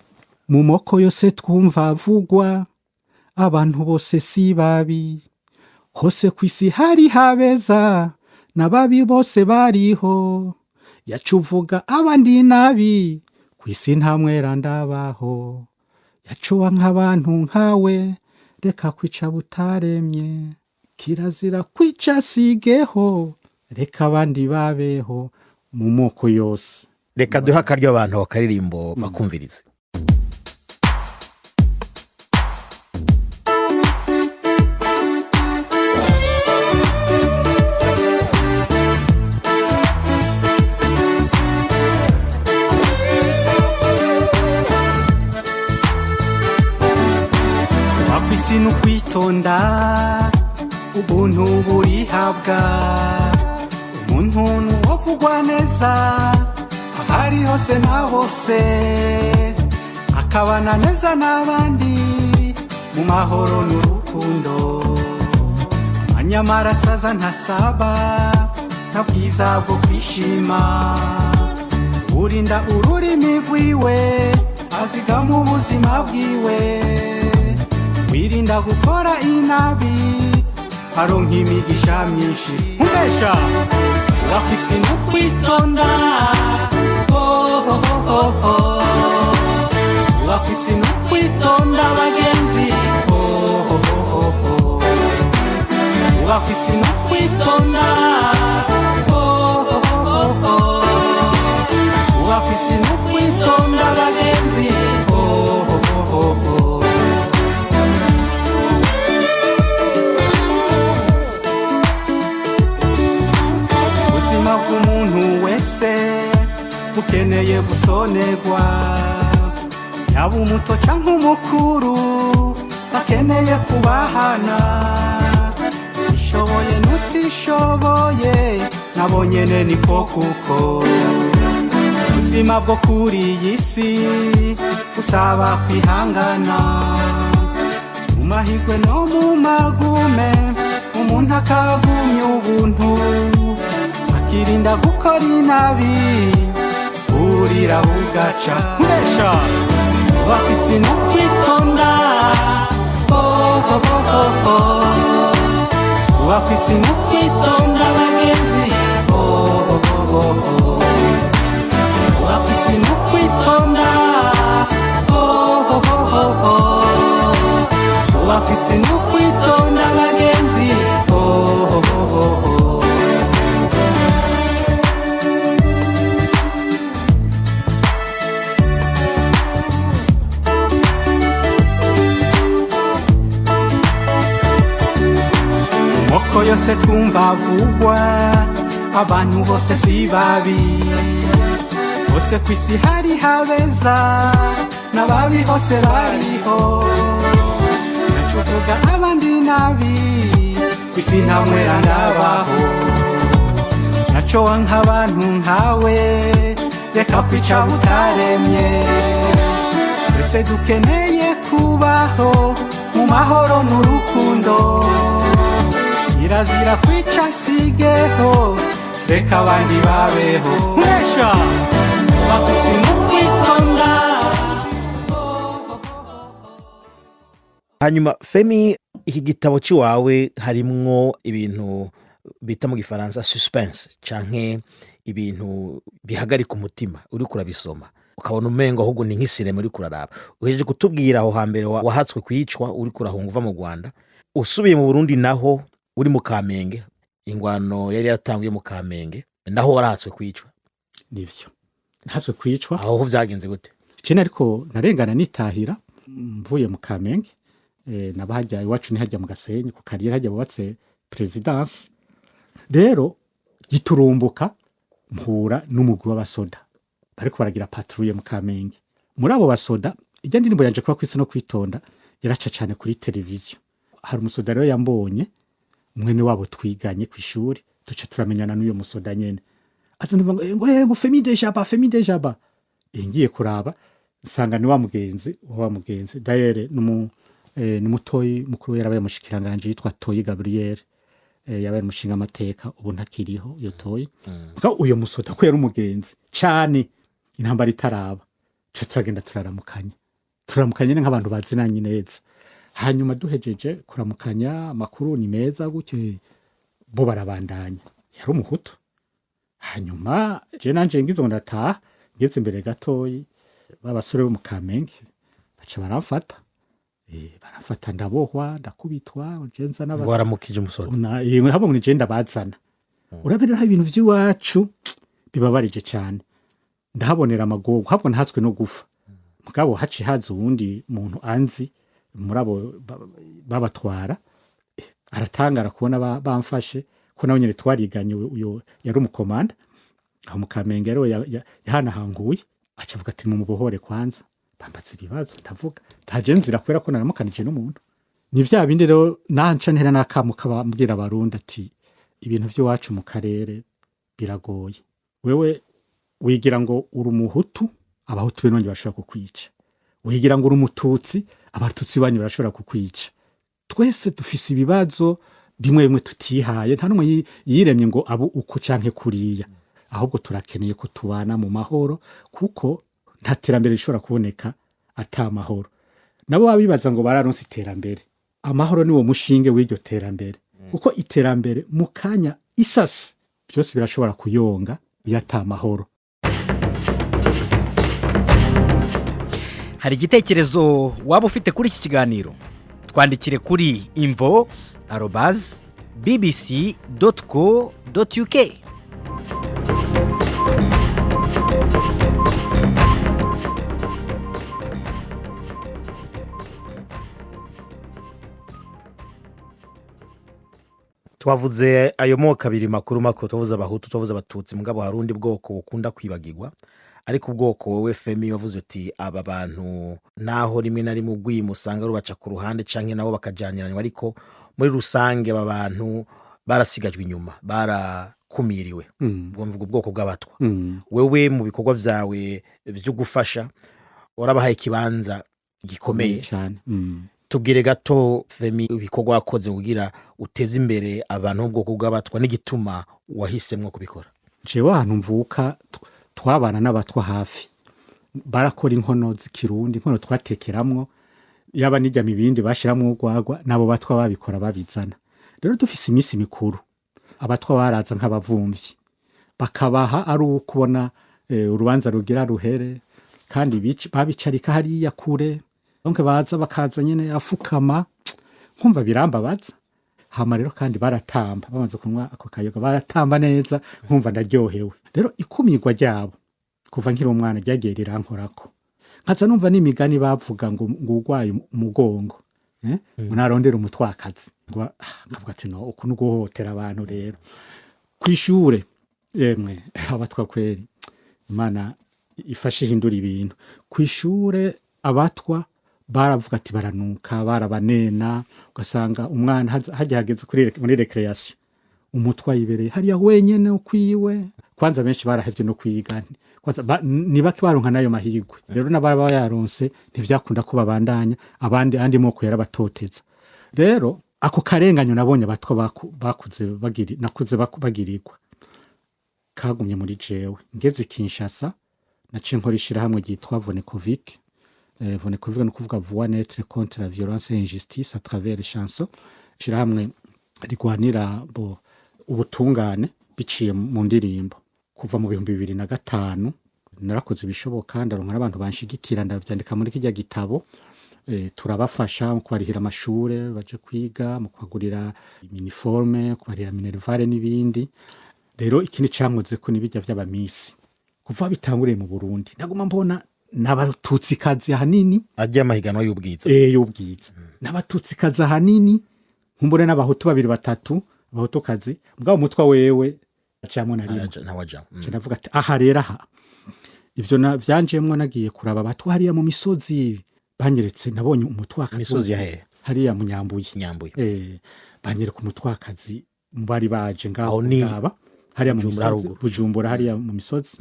mu moko yose twumva avugwa, abantu bose si babi, hose kw'isi hari habeza n'ababi bose bariho, yacuvuga abandi nabi, kw'isi nta mwera ndabaho, yacuba nk'abantu nkawe, reka kwica butaremye, kirazira kwica sigeho, reka abandi babeho mu moko yose. Reka duhe akaryo abantu bakaririmbo bakumvirize. Wakwisi n'ukwitonda, ubuntu burihabwa, umuntu nuwovugwa neza ahari hose na bose, akabana neza n'abandi mu mahoro n'urukundo. Amanyamara asaza ntasaba, nta bwiza bwo kwishima. Urinda ururimi rwiwe azigama ubuzima bwiwe, wirinda gukora inabi aronka imigisha myinshi. Umesha wakwisi n'ukwitonda, oh, oh, oh, oh. Wakwisi n'ukwitonda bagenzi, oh, oh, oh, oh. Wakwisi n'ukwitonda, oh, oh, oh, oh. Wakwisi n'ukwitonda bagenzi, oh, oh, oh, oh. Ubuzima bw'umuntu wese bukeneye gusonerwa, yaba umuto canke umukuru, bakeneye kubahana. Ushoboye n'utishoboye nabo nyene niko, kuko ubuzima bwo kuri iyi si busaba kwihangana, mu mahirwe no mu magume umuntu akagumya ubuntu, akirinda gukora inabi, burira bugaca. Nkuresha bafise no kwitonda, oh, oh, oh, oh. Bafise no kwitonda bagenzi, oh, oh, oh, oh. Bafise no kwitonda, oh, oh, oh, oh. Bafise no kwitonda bagenzi, oh, oh, oh, oh. Moko yose twumva avugwa, abantu bose si babi, hose kw'isi hari habeza n'ababi hose bariho, nacuvuga abandi nabi, kw'isi nta mwera ndabaho, naco wanka abantu nkawe, reka kwica butaremye. Twese dukeneye kubaho mu mahoro n'urukundo, kirazira kwica sigeho, Reka abandi babeho mwesha bafise mu kwitonda. Hanyuma Femi, iki gitabo cy'iwawe harimwo ibintu bita mu Gifaransa suspense, canke ibintu bihagarika umutima. Uri kurabisoma ukabona umengo ahubwo ni nk'isinema uri kuraraba. Uhejeje kutubwira aho hambere wahatswe kwicwa uri kurahunga uva mu Rwanda, usubiye mu Burundi, naho uri mu Kamenge, ingwano yari yaratanguye mu Kamenge, naho warahatswe kwicwa. Nivyo, ntatswe kwicwa. Aho ho vyagenze gute? Cene ariko narengana nitahira mvuye mu Kamenge, naba hajya iwacu ni hajya mu Gasenyi ku kariyeri, hajya bubatse présidence. Rero giturumbuka mpura n'umugwi w'abasoda bariko baragira patrouille mu Kamenge. Muri abo basoda, ijya ndirimbo yanje kuba kwisi no kwitonda yaraca cane kuri televiziyo. Hari umusoda rero yambonye, mwene wabo twiganye kw'ishuri, duca turamenyana n'uyo musoda nyene. Aza ndumva ngo ngo "Femi de Jaba, Femi de Jaba." Ngiye kuraba nsanga ni wa mugenzi wa mugenzi. D'ailleurs ni mutoyi mukuru we yarabaye umushikiranganje yitwa Toyi Gabriel, yabaye umushinga amateka, ubu ntakiriho iyo Toyi. Mugabo uyo musoda ko yari umugenzi cyane, intambara itaraba, ca turagenda turaramukanya, turamukanya nyene nk'abantu bazinanye neza. Hanyuma duhejeje kuramukanya, amakuru ni meza gutyo, bo barabandanya. Yari umuhutu. Hanyuma je nanje ngize ngo ndataha, ngeze imbere gatoyi, babasore bo mu Kamenge baca baramfata. Baramfata, ndabohwa, ndakubitwa, je nza Ngo waramukije umusoda? Habo ngo ni je ndabazana. Urabera rero ibintu vy'iwacu bibabarije cyane, ndahabonera amagorwa, habwo ntatswe no gufa. Mugabo haciye haza uwundi muntu anzi muri abo babatwara, aratangara kubona bamfashe, ko nawe nyene twariganye. Uyo yari umukomanda aho mu Kamenge rero yahanahanguye, aca avuga ati: "Mumubohore kwanza." Bambatse ibibazo, ndavuga ntaje nzira kubera ko naramukanije n'umuntu. Ni vya bindi rero nanca ntera n'akamu kabambwira Abarundi ati: ibintu vy'iwacu mu karere biragoye. Wewe wigira ngo uri umuhutu, abahutu benonge bashobora kukwica. Wigira ngo uri umututsi, abatutsi banyu barashobora kukwica. Twese dufise ibibazo bimwe bimwe tutihaye, nta n'umwe yiremye ngo abe uku canke kuriya. Ahubwo turakeneye ko tubana mu mahoro, kuko nta terambere rishobora kuboneka ata mahoro. Nabo baba bibaza ngo bararonse iterambere, amahoro niwo mushinge w'iryo terambere, kuko iterambere mu kanya isasi byose birashobora kuyonga iyo ata mahoro. Hari igitekerezo waba ufite kuri iki kiganiro? Twandikire kuri info@bbc.co.uk. Twavuze ayo moko abiri makuru makuru, twavuze abahutu, twavuze abatutsi, mugabo hari undi bwoko bukunda kwibagirwa. Ariko ubwoko wowe Femi wavuze uti aba bantu, naho rimwe na rimwe ugwima usanga rubaca ku ruhande canke nabo bakajaniranywa, ariko muri rusange aba bantu barasigajwe inyuma, barakumiriwe. Ubwo mvuga ubwoko bw'abatwa. Wewe mu bikorwa vyawe vyo gufasha warabahaye ikibanza gikomeye. Cyane. Tubwire gato Femi, ibikorwa wakoze kugira uteze imbere abantu b'ubwoko bw'abatwa n'igituma wahisemwo kubikora. Jewe ahantu mvuka twabana n'abatwa hafi, barakora inkono z'ikirundi, inkono twatekeramwo, yaba n'ijya mibindi bashiramwo urwagwa, nabo batwa babikora babizana. Rero dufise iminsi mikuru, abatwa baraza nk'abavumvyi, bakabaha ari ukubona urubanza rugira ruhere, kandi babicarika hariya kure. Donc baza bakaza nyene afukama, nkumva birambabaza. Hama rero kandi baratamba, bamaze kunywa ako kayoga baratamba neza, nkumva ndaryohewe. Rero ikumirwa ryabo kuva nkiri umwana ryagiye rirankorako, nkaza numva n'imigani bavuga ngo urwaye umugongo, ngo narondere umutwakazi, ngo nkavuga ati: "No uku ni uguhohotera abantu." Rero kw'ishure, yemwe abatwa kweri, Imana ifashe ihindura ibintu. Kw'ishure abatwa baravuga ati baranuka, barabanena, ugasanga umwana hajya hageze muri récréation, umutwa yibereye hariya wenyene ukwiwe. Kwanza benshi barahevye no kwiga, kwanza ni bake baronka n'ayo mahirwe. Rero n'ababa yaronse ntivyakunda ko babandanya, abandi andi moko yarabatoteza. Rero ako karenganyo nabonye abatwa bakuze bagiri, nakuze bagirirwa. Kagumye muri jewe. Ngeze i Kinshasa, naciye nkora ishirahamwe ryitwa Vonecovic. Vonecovic ni ukuvuga Voix Neutre contre la violence et injustice à travers les chansons, ishirahamwe rigwanira bo ubutungane biciye mu ndirimbo. Kuva mu 2005 narakoze ibishoboka, ndaronka n'abantu banshigikira, ndavyandika muri kirya gitabo. Turabafasha mu kubarihira amashure baje kwiga, mu kubagurira uniforme, kubarihira minerval n'ibindi. Rero ikindi cankozeko ni birya vy'aba miss. Kuva bitanguriye mu Burundi, naguma mbona n'abatutsikazi ahanini. Ajya amahiganwa y'ubwiza. Y'ubwiza, n'abatutsikazi ahanini, nkumbure n'abahutu babiri batatu, abahutukazi. Mugabo umutwa wewe acamwo na rimwe. Ntawajamwo. Nca ndavuga ati aha rero, aha ivyo vyanjemwo. Nagiye kuraba abatwa hariya mu misozi, banyeretse, nabonye umutwakazi. Imisozi ya hehe? Hariya mu Nyambuye. Nyambuye. Banyereka umutwakazi mu bari baje ngaho Aho ni kuraba hariya mu Bujumbura misozi. Haruguru. Bujumbura, hariya mu misozi.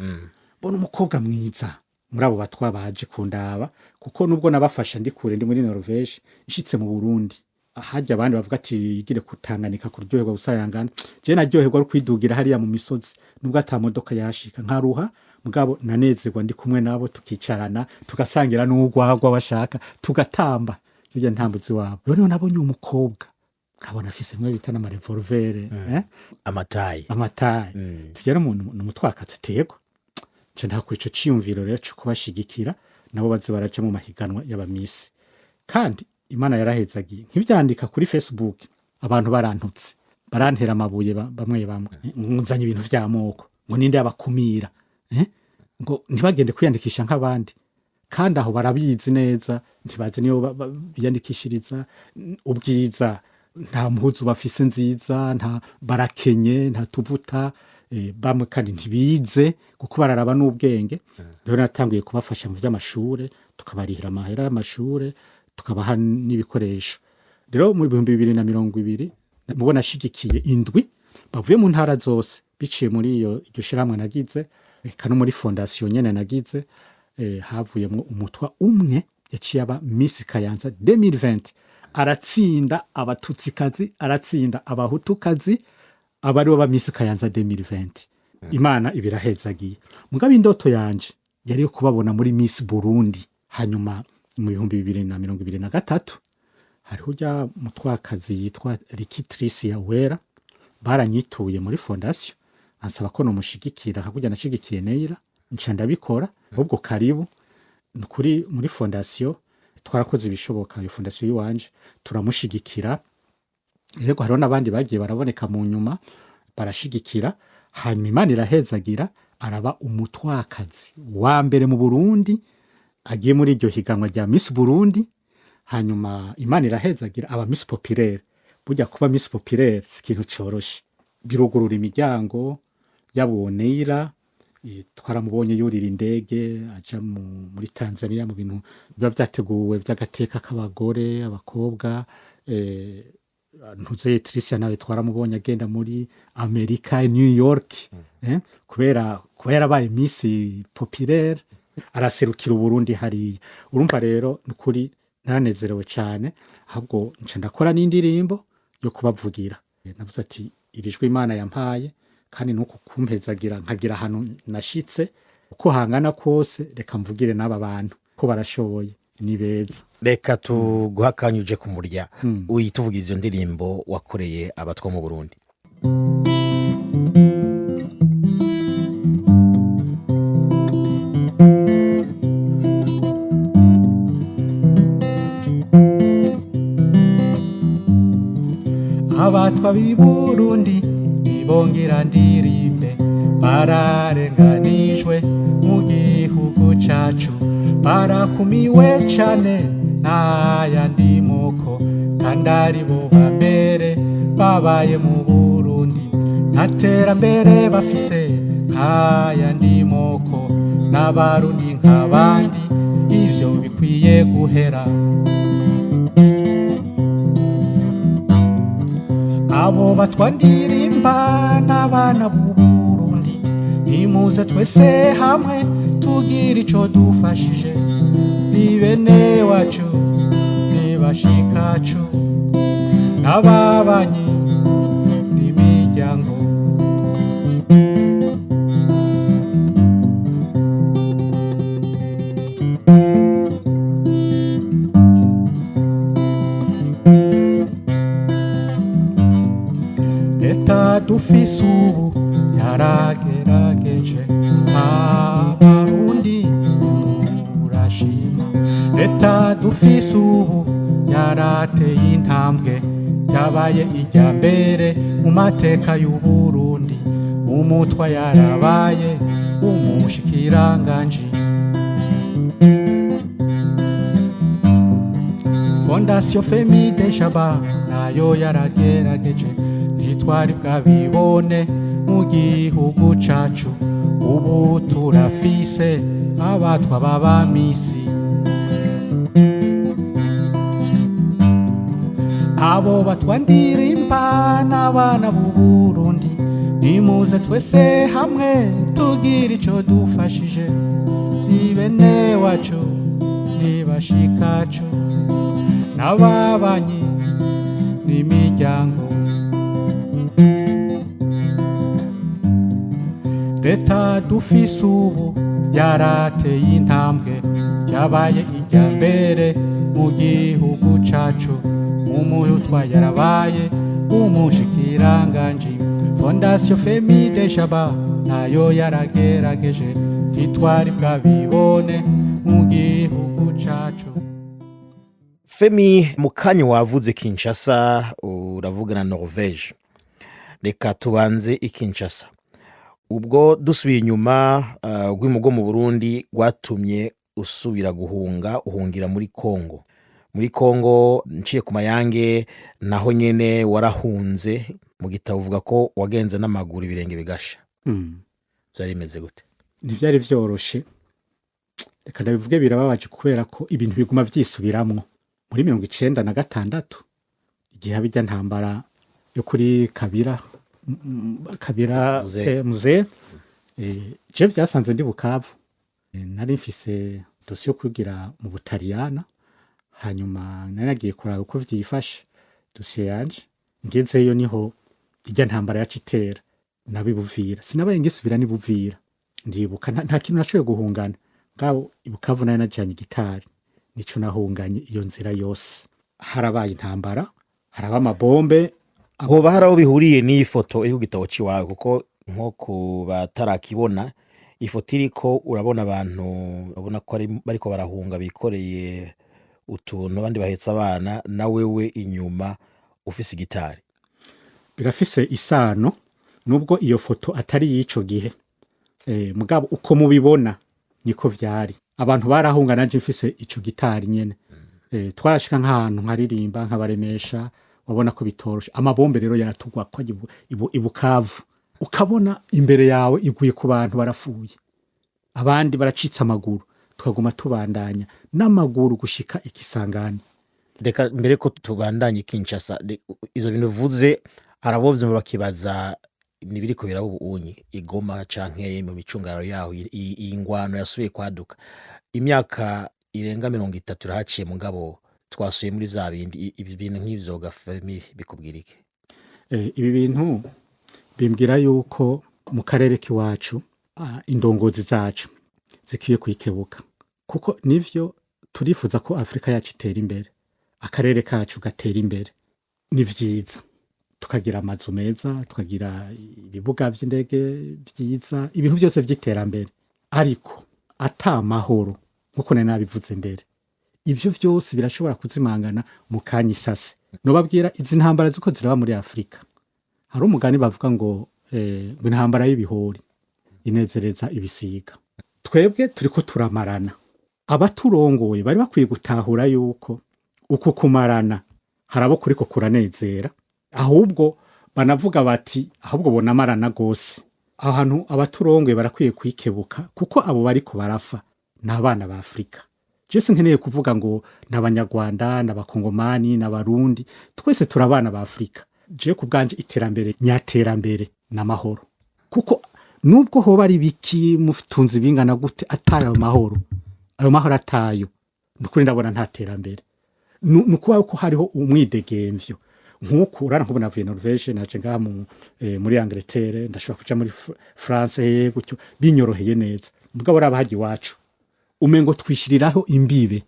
Mbona umukobwa mwiza muri abo batwa baje kundaba, kuko nubwo nabafasha ndi kure, ndi muri Norvege, nshitse mu Burundi hajya abandi bavuga ati yigire kutanganika kuryoherwa gusayangana, je naryoherwa ari kwidugira hariya mu misozi, nubwo ata modoka yashika, nkaruha, mugabo nanezerwa ndi kumwe nabo, tukicarana, tugasangira n'urwagwa bashaka, tugatamba zirya ntambo ziwabo. Rero niho nabonye umukobwa, nkabona afise bimwe bita n'ama revolver, eh? Amatayi. Amatayi. Tugera umuntu ni umutwakazi aterwa. Nca ntakora ico ciyumviro rero co kubashigikira nabo baze baraja mu mahiganwa y'aba miss. Kandi Imana yarahezagiye, nkivyandika kuri Facebook abantu barantutse, barantera amabuye, bamwe bamwe nzanye ibintu vy'amoko, ngo ninde yabakumira, eh? Ngo ntibagende kwiyandikisha nk'abandi. Kandi aho barabizi neza, ntibazi niyo biyandikishiriza ubwiza, nta mpuzu bafise nziza, nta barakenye, nta tuvuta, bamwe kandi ntibize, kuko bararaba n'ubwenge. Rero natanguye kubafasha mu vy'amashure, tukabarihira amahera y'amashure, tukabaha n'ibikoresho. Rero mu 2020 mubona ashigikiye indwi bavuye mu ntara zose, biciye muri iyo iryo shirahamwe nagize, eka no muri fondation nyene nagize, havuyemwo umutwa umwe yaciye aba Miss Kayanza 2020, aratsinda abatutsikazi, aratsinda abahutukazi, aba aribo ba Miss Kayanza 2020. Imana ibirahezagiye. Mugabo indoto yanje yari yo kubabona muri Miss Burundi. Hanyuma mu 2023 hariho urya mutwakazi yitwa Rikitrisi ya Wera, baranyituye muri fondation, ansaba ko nomushigikira nka nashigikiye Neira, nca ndabikora. Ahubwo karibu nukuri muri fondation, twarakoze ibishoboka, iyo fondation yiwanje turamushigikira. Yego, hariho n'abandi bagiye baraboneka mu nyuma barashigikira. Hanyuma Imana irahezagira, araba umutwakazi wa mbere mu Burundi agiye muri iryo higanwa rya Miss Burundi. Hanyuma Imana irahezagira, aba Miss Populaire. Burya kuba Miss Populaire si ikintu coroshe, birugurura imiryango. Yabonera twaramubonye yurira indege aja muri Tanzania mu bintu biba vyateguwe vy'agateka k'abagore, abakobwa. Ntuze Tricia nawe twaramubonye agenda muri Amerika, New York, kubera kuba yarabaye Miss Populaire, araserukira Uburundi hariya. Urumva rero nukuri naranezerewe cyane. Ahubwo nca ndakora n'indirimbo yo kubavugira. Navuze ati iri jwi Imana yampaye, kandi nuko kumpezagira nkagira ahantu nashitse, uko hangana kose, reka mvugire n'aba bantu ko barashoboye, ni beza. Reka tuguha akanya uje kumurya, uyituvugira izo ndirimbo wakoreye abatwa mu Burundi. Abatwa b'i Burundi nibongera ndirimbe, bararenganijwe mu gihugu cacu, barakumiwe cane n'ayandi moko, kandi ari bo ba mbere babaye mu Burundi. Nta terambere bafise nk'ayandi moko, n'abarundi nk'abandi, ivyo bikwiye guhera. Abo batwandirimba n'abana b'u Burundi, nimuze twese hamwe tugira ico dufashije, ni bene wacu, ni bashikacu, n'ababanyi n'imiryango. Leta dufise ubu yaragerageje, Abarundi murashima. Leta dufise ubu yarateye intambwe, yabaye ijya mbere mu mateka y'Uburundi. Umutwa yarabaye umushikiranganji. Fondation Femide Jaba nayo yaragerageje, ntitwari bwabibone mu gihugu cacu. Ubu turafise abatwa b'abamisi. Abo batwandirimba n'abana b'Uburundi, nimuze twese hamwe tugira ico dufashije. Ni bene wacu, ni bashikacu, n'ababanyi n'imiryango. Leta dufise ubu yarateye intambwe, yabaye ijya mbere mu gihugu cacu. Umutwa yarabaye umushikiranganji. Fondation Femide Jaba nayo yaragerageje, ntitwari bwabibone mu gihugu cacu. Femi, mu kanya wavuze Kinshasa, uravuga na Norvege. Reka tubanze i Kinshasa. Ubwo dusubiye inyuma, urwimo rwo mu Burundi rwatumye usubira guhunga, uhungira muri Kongo. Muri Kongo, nciye ku mayange, naho nyene warahunze. Mu gitabo uvuga ko wagenze n'amaguru, ibirenge bigasha. Vyari bimeze gute? Ntivyari vyoroshe, reka ndabivuge, birababaje kubera ko ibintu biguma vyisubiramwo. Muri 96, igihe haba irya ntambara yo kuri Kabira, Kabira. Mzee. Mzee, je vyasanze ndi Bukavu. Nari mfise dosiye yo kwigira mu Butaliyana, hanyuma nari nagiye kuraba uko vyifashe dosiye yanje. Ngezeyo niho irya ntambara yaca itera nabibuvira, sinabaye ngisubira nibuvira. Ndibuka nta kintu nashoboye guhungana ngabo i Bukavu. Nari najanye igitari, nico nahunganye iyo nzira yose. Harabaye intambara, haraba amabombe. Hoba hari aho bihuriye n'iyi foto iri ku gitabo ciwawe? Kuko nko ku batarakibona, ifoto iriko, urabona abantu babona ko bariko barahunga, bikoreye utuntu, abandi bahetse abana, na wewe inyuma ufise igitari. Birafise isano, nubwo iyo foto atari y'ico gihe. Mugabo uko mubibona niko vyari. Abantu barahunga, nanje mfise ico gitari nyene. Twarashika nk'ahantu nkaririmba, nkabaremesha. Wabona ko bitoroshe. Amabombe rero yaratugwa ko i Bukavu, ukabona imbere yawe iguye ku bantu, barapfuye, abandi baracitse amaguru. Tukaguma tubandanya n'amaguru gushika ikisangani. Reka mbere ko tubandanye Kinshasa, ivyo bintu uvuze harabovye bakibaza nibiriko biraba ubu i Goma canke mu micungararo yaho. Iyi ngwano yasubiye kwaduka, imyaka irenga 30 irahaciye, mugabo twasuye muri vya bindi. Ibi bintu nk'ivyo gafemi bikubwira iki? Ibi bintu bimbwira yuko mu karere k'iwacu, indongozi zacu zikwiye kwikebuka, kuko nivyo turifuza ko Afurika yacu itera imbere, akarere kacu gatera imbere. Ni vyiza tukagira amazu meza, tukagira ibibuga vy'indege vyiza, ibintu vyose vy'iterambere, ariko ata mahoro, nkuko nari nabivuze mbere, ivyo vyose birashobora kuzimangana mu kanya isase. Nobabwira izi ntambara ziko ziraba muri Afurika, hari umugani bavuga ngo intambara y'ibihori inezereza ibisiga. Twebwe turiko turamarana. Abaturongoye bari bakwiye gutahura yuko uku kumarana hari abo kuriko kuranezera, ahubwo banavuga bati ahubwo bonamarana gose. Aho hantu abaturongoye barakwiye kwikebuka, kuko abo bariko barafa ni abana ba Afurika. Je sinkeneye kuvuga ngo ni Abanyarwanda, ni Abakongomani, ni Abarundi, twese turi abana ba Afurika. Je ku bwanje, iterambere nyaterambere n'amahoro, kuko nubwo hoba ari biki mutunze bingana gute, atari ayo mahoro, ayo mahoro atayo, nukuri ndabona nta terambere. Ni ukuba ko hariho umwidegemvyo nk'uku urana nk'ubu navuye Norvege, naje ngaha muri Angleterre, ndashobora kuja muri France gutyo binyoroheye neza. Mugabo uraba hajya iwacu, umengo twishiriraho imbibe,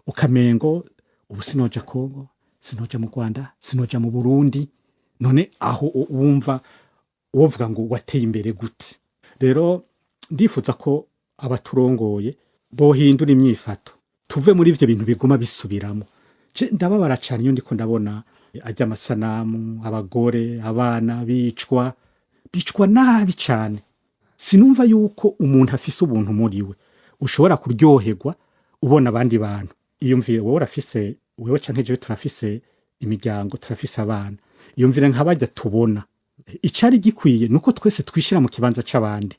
ukamengo ubu sinoja Kongo, sinoja mu Rwanda, sinoja mu Burundi. None aho wumva wovuga ngo wateye imbere gute? Rero ndifuza ko abaturongoye bohindura imyifato, tuve muri ivyo bintu biguma bisubiramo. Je ndababara cane iyo ndiko ndabona ajya amasanamu, abagore, abana bicwa, bicwa nabi cane. Sinumva yuko umuntu afise ubuntu muri we ushobora kuryoherwa ubona abandi bantu. Iyumvire wowe urafise, wewe canke jewe turafise imiryango, turafise abana. Iyumvire nka barya tubona. Icari gikwiye nuko twese twishira mu kibanza c'abandi.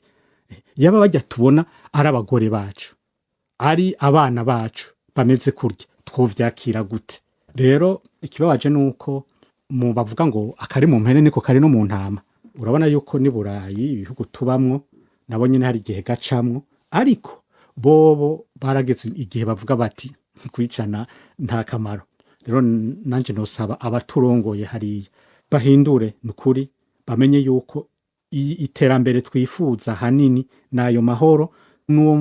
Yaba barya tubona ari abagore bacu, ari abana bacu bameze kurya, twovyakira gute? Rero ikibabaje nuko mu bavuga ngo akari mu mpene niko kari no mu ntama. Urabona yuko ni Burayi, ibihugu tubamwo, nabo nyene hari igihe gacamwo, ariko bobo barageze igihe bavuga bati kwicana nta kamaro. Rero nanje nosaba abaturongoye hariya bahindure nukuri, bamenye yuko iterambere twifuza hanini nayo mahoro n'uwo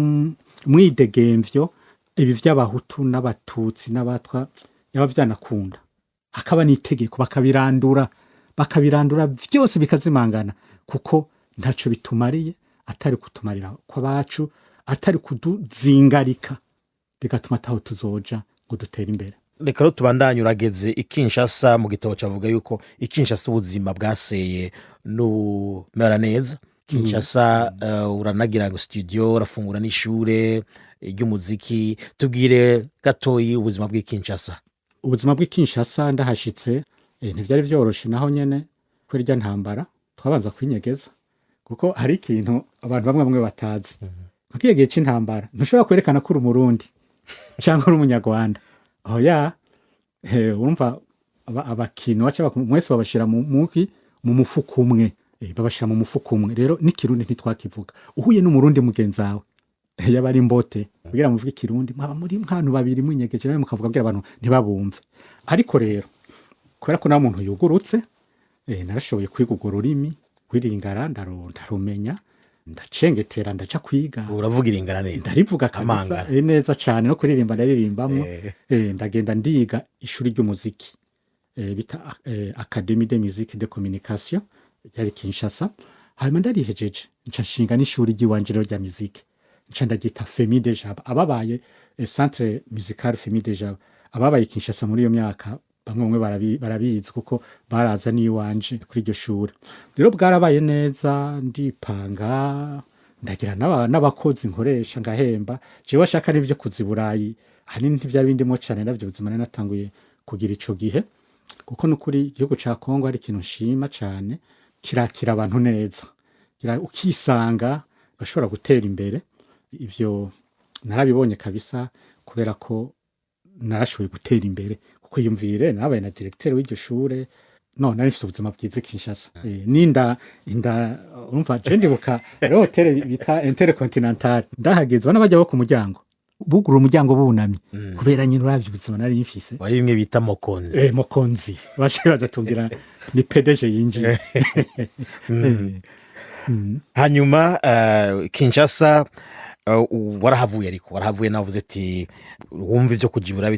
mwidegemvyo. Ibi vy'abahutu n'abatutsi n'abatwa yaba vyanakunda hakaba n'itegeko, bakabirandura, bakabirandura vyose bikazimangana, kuko ntaco bitumariye atari kutumarira kw'abacu, atari kuduzingarika, bigatuma ataho tuzoja ngo dutere imbere. Reka rero tubandanye. Urageze i Kinshasa. Mu gitabo cavuga yuko i Kinshasa ubuzima bwaseye n'ubumera neza. Kinshasa uranagira ngo studio, urafungura n'ishure ry'umuziki. Tubwire gatoyi ubuzima bw'i Kinshasa. Ubuzima bw'i Kinshasa, ndahashitse ntivyari vyoroshe naho nyene kubera irya ntambara. Twabanza kwinyegeza, kuko hari ikintu abantu bamwe bamwe batazi: nka gihe c'intambara ntushobora kwerekana ko uri umurundi cyangwa uri umunyarwanda. Oya, urumva abakino baca mwese babashira mu mufuko umwe. Babashira mu mufuko umwe. Rero n'ikirundi ntitwakivuga. Uhuye n'umurundi mugenzi wawe, yaba ari mbote kugira muvuge ikirundi, mwaba muri nk'abantu babiri mwinyegeje, nawe mukavuga kugira abantu ntibabumve. Ariko rero kubera ko nawe umuntu yugurutse, narashoboye kwiga urwo rurimi kwiringara, ndarumenya, ndacengetera, ndaca kwiga. Uravuga iringana neza? Ndarivuga kabisa. Amangara. Neza cane, no kuririmba ndaririmbamwo. Ndagenda ndiga ishuri ry'umuziki bita Académie de Musique de Communication ryari Kinshasa. Hanyuma ndarihejeje, nca nshinga n'ishuri ry'iwanje rero rya musique, nca ndaryita Femi de Jaba. Ababaye Centre Musical Femi de Jaba, ababaye Kinshasa muri iyo myaka, bamwe bamwe barabizi kuko baraza n'iwanje kuri iryo shuri. Rero bwarabaye neza, ndipanga, ndagira n'abakozi nkoresha, ngahemba. Jewe ashaka n'ivyo kuza i Burayi ahanini ntivyari bindimo cane, navyo buzima nari natanguye kugira ico gihe, kuko nukuri igihugu ca Kongo hari ikintu nshima cane: kirakira abantu neza. Ukisanga ugashobora gutera imbere. Ivyo narabibonye kabisa, kubera ko narashoboye gutera imbere, kuko yumvire nabaye na directeur w'iryo shure. No nari mfise ubuzima bwiza i Kinshasa. Ninda inda, urumva je ndibuka hariho hotel bita Intercontinental. Ndahageze, bana bajya bo ku muryango bugura umuryango bunamye, kubera nyine uravye ubuzima nari mfise. Wari bimwe bita mokonzi. Mokonzi, bace badatubwira ni PDG yinjiye. Hanyuma Kinshasa warahavuye, ariko warahavuye navuze ati wumva ivyo kujibura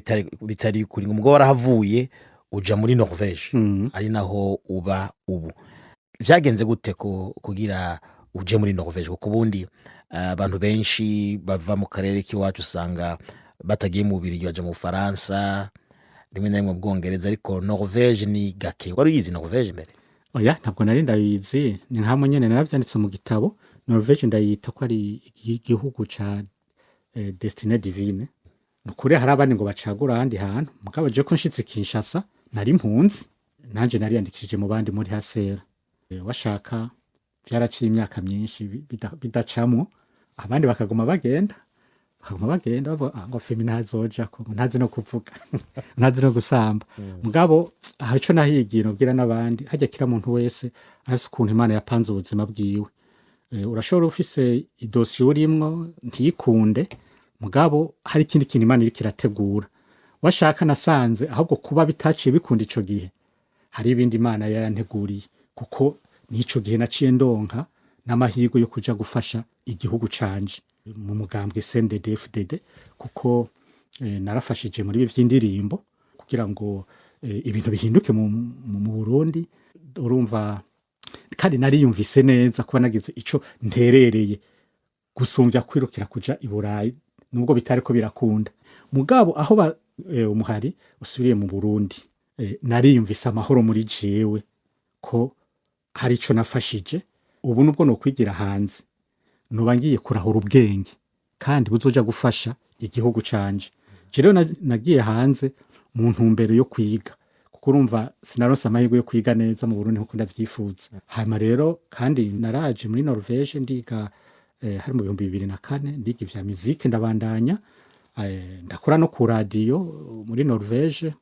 bitari kuri ngo warahavuye uja muri Norvege, ari naho uba ubu. Vyagenze gute kugira uje muri Norvege? Kuko ubundi abantu benshi bava mu karere k'iwacu usanga batagiye mu Bubiligi baja mu Bufaransa, rimwe na rimwe mu Bwongereza, ariko Norvege ni gake. Wari uyizi Norvege mbere? Oya, ntabwo nari ndabizi. Ni nkamwe nyene naravyanditse mu gitabo. Norvege ndayita ko ari igihugu ca destinée divine. Nukuri hari abandi ngo bacagura ahandi hantu, mugabo je ko nshitse Kinshasa nari impunzi, nanje nariyandikishije mu bandi muri hasera. Washaka vyaraciye imyaka myinshi bidacamwo, abandi bakaguma bagenda, bakaguma bagenda, bavuga ngo Femi ntazoja, ko ntazi no kuvuga, ntazi no gusamba. Mugabo aha ico nahigiye, nobwira n'abandi, harya kira muntu wese arafise ukuntu Imana yapanze ubuzima bwiwe. Urashobora ufise idosiye urimwo ntiyikunde, mugabo hari ikindi kintu Imana iriko irategura. Washaka nasanze ahubwo kuba bitaciye bikunda ico gihe, hari ibindi Imana yaranteguriye, kuko n'ico gihe naciye ndonka n'amahirwe yo kuja gufasha igihugu canje mu mugambwe CNDD-FDD, kuko narafashije muri ibi vy'indirimbo kugira ngo ibintu bihinduke mu Burundi. Urumva, kandi nariyumvise neza kuba nagize ico nterereye gusumbya kwirukira kuja i Burayi, nubwo bitariko birakunda. Mugabo aho umuhari usubiriye mu Burundi, nariyumvise amahoro muri jewe ko hari ico nafashije. Ubu nubwo nokwigira hanze, noba ngiye kurahura ubwenge kandi buzoja gufasha igihugu canje. Je rero nagiye hanze mu ntumbero yo kwiga, kuko urumva sinaronse amahirwe yo kwiga neza mu Burundi nkuko ndavyifuza. Hanyuma rero kandi naraje muri Norvege ndiga, hari mu 2004, ndiga ivya muzike, ndabandanya, ndakora no ku radiyo muri Norvege.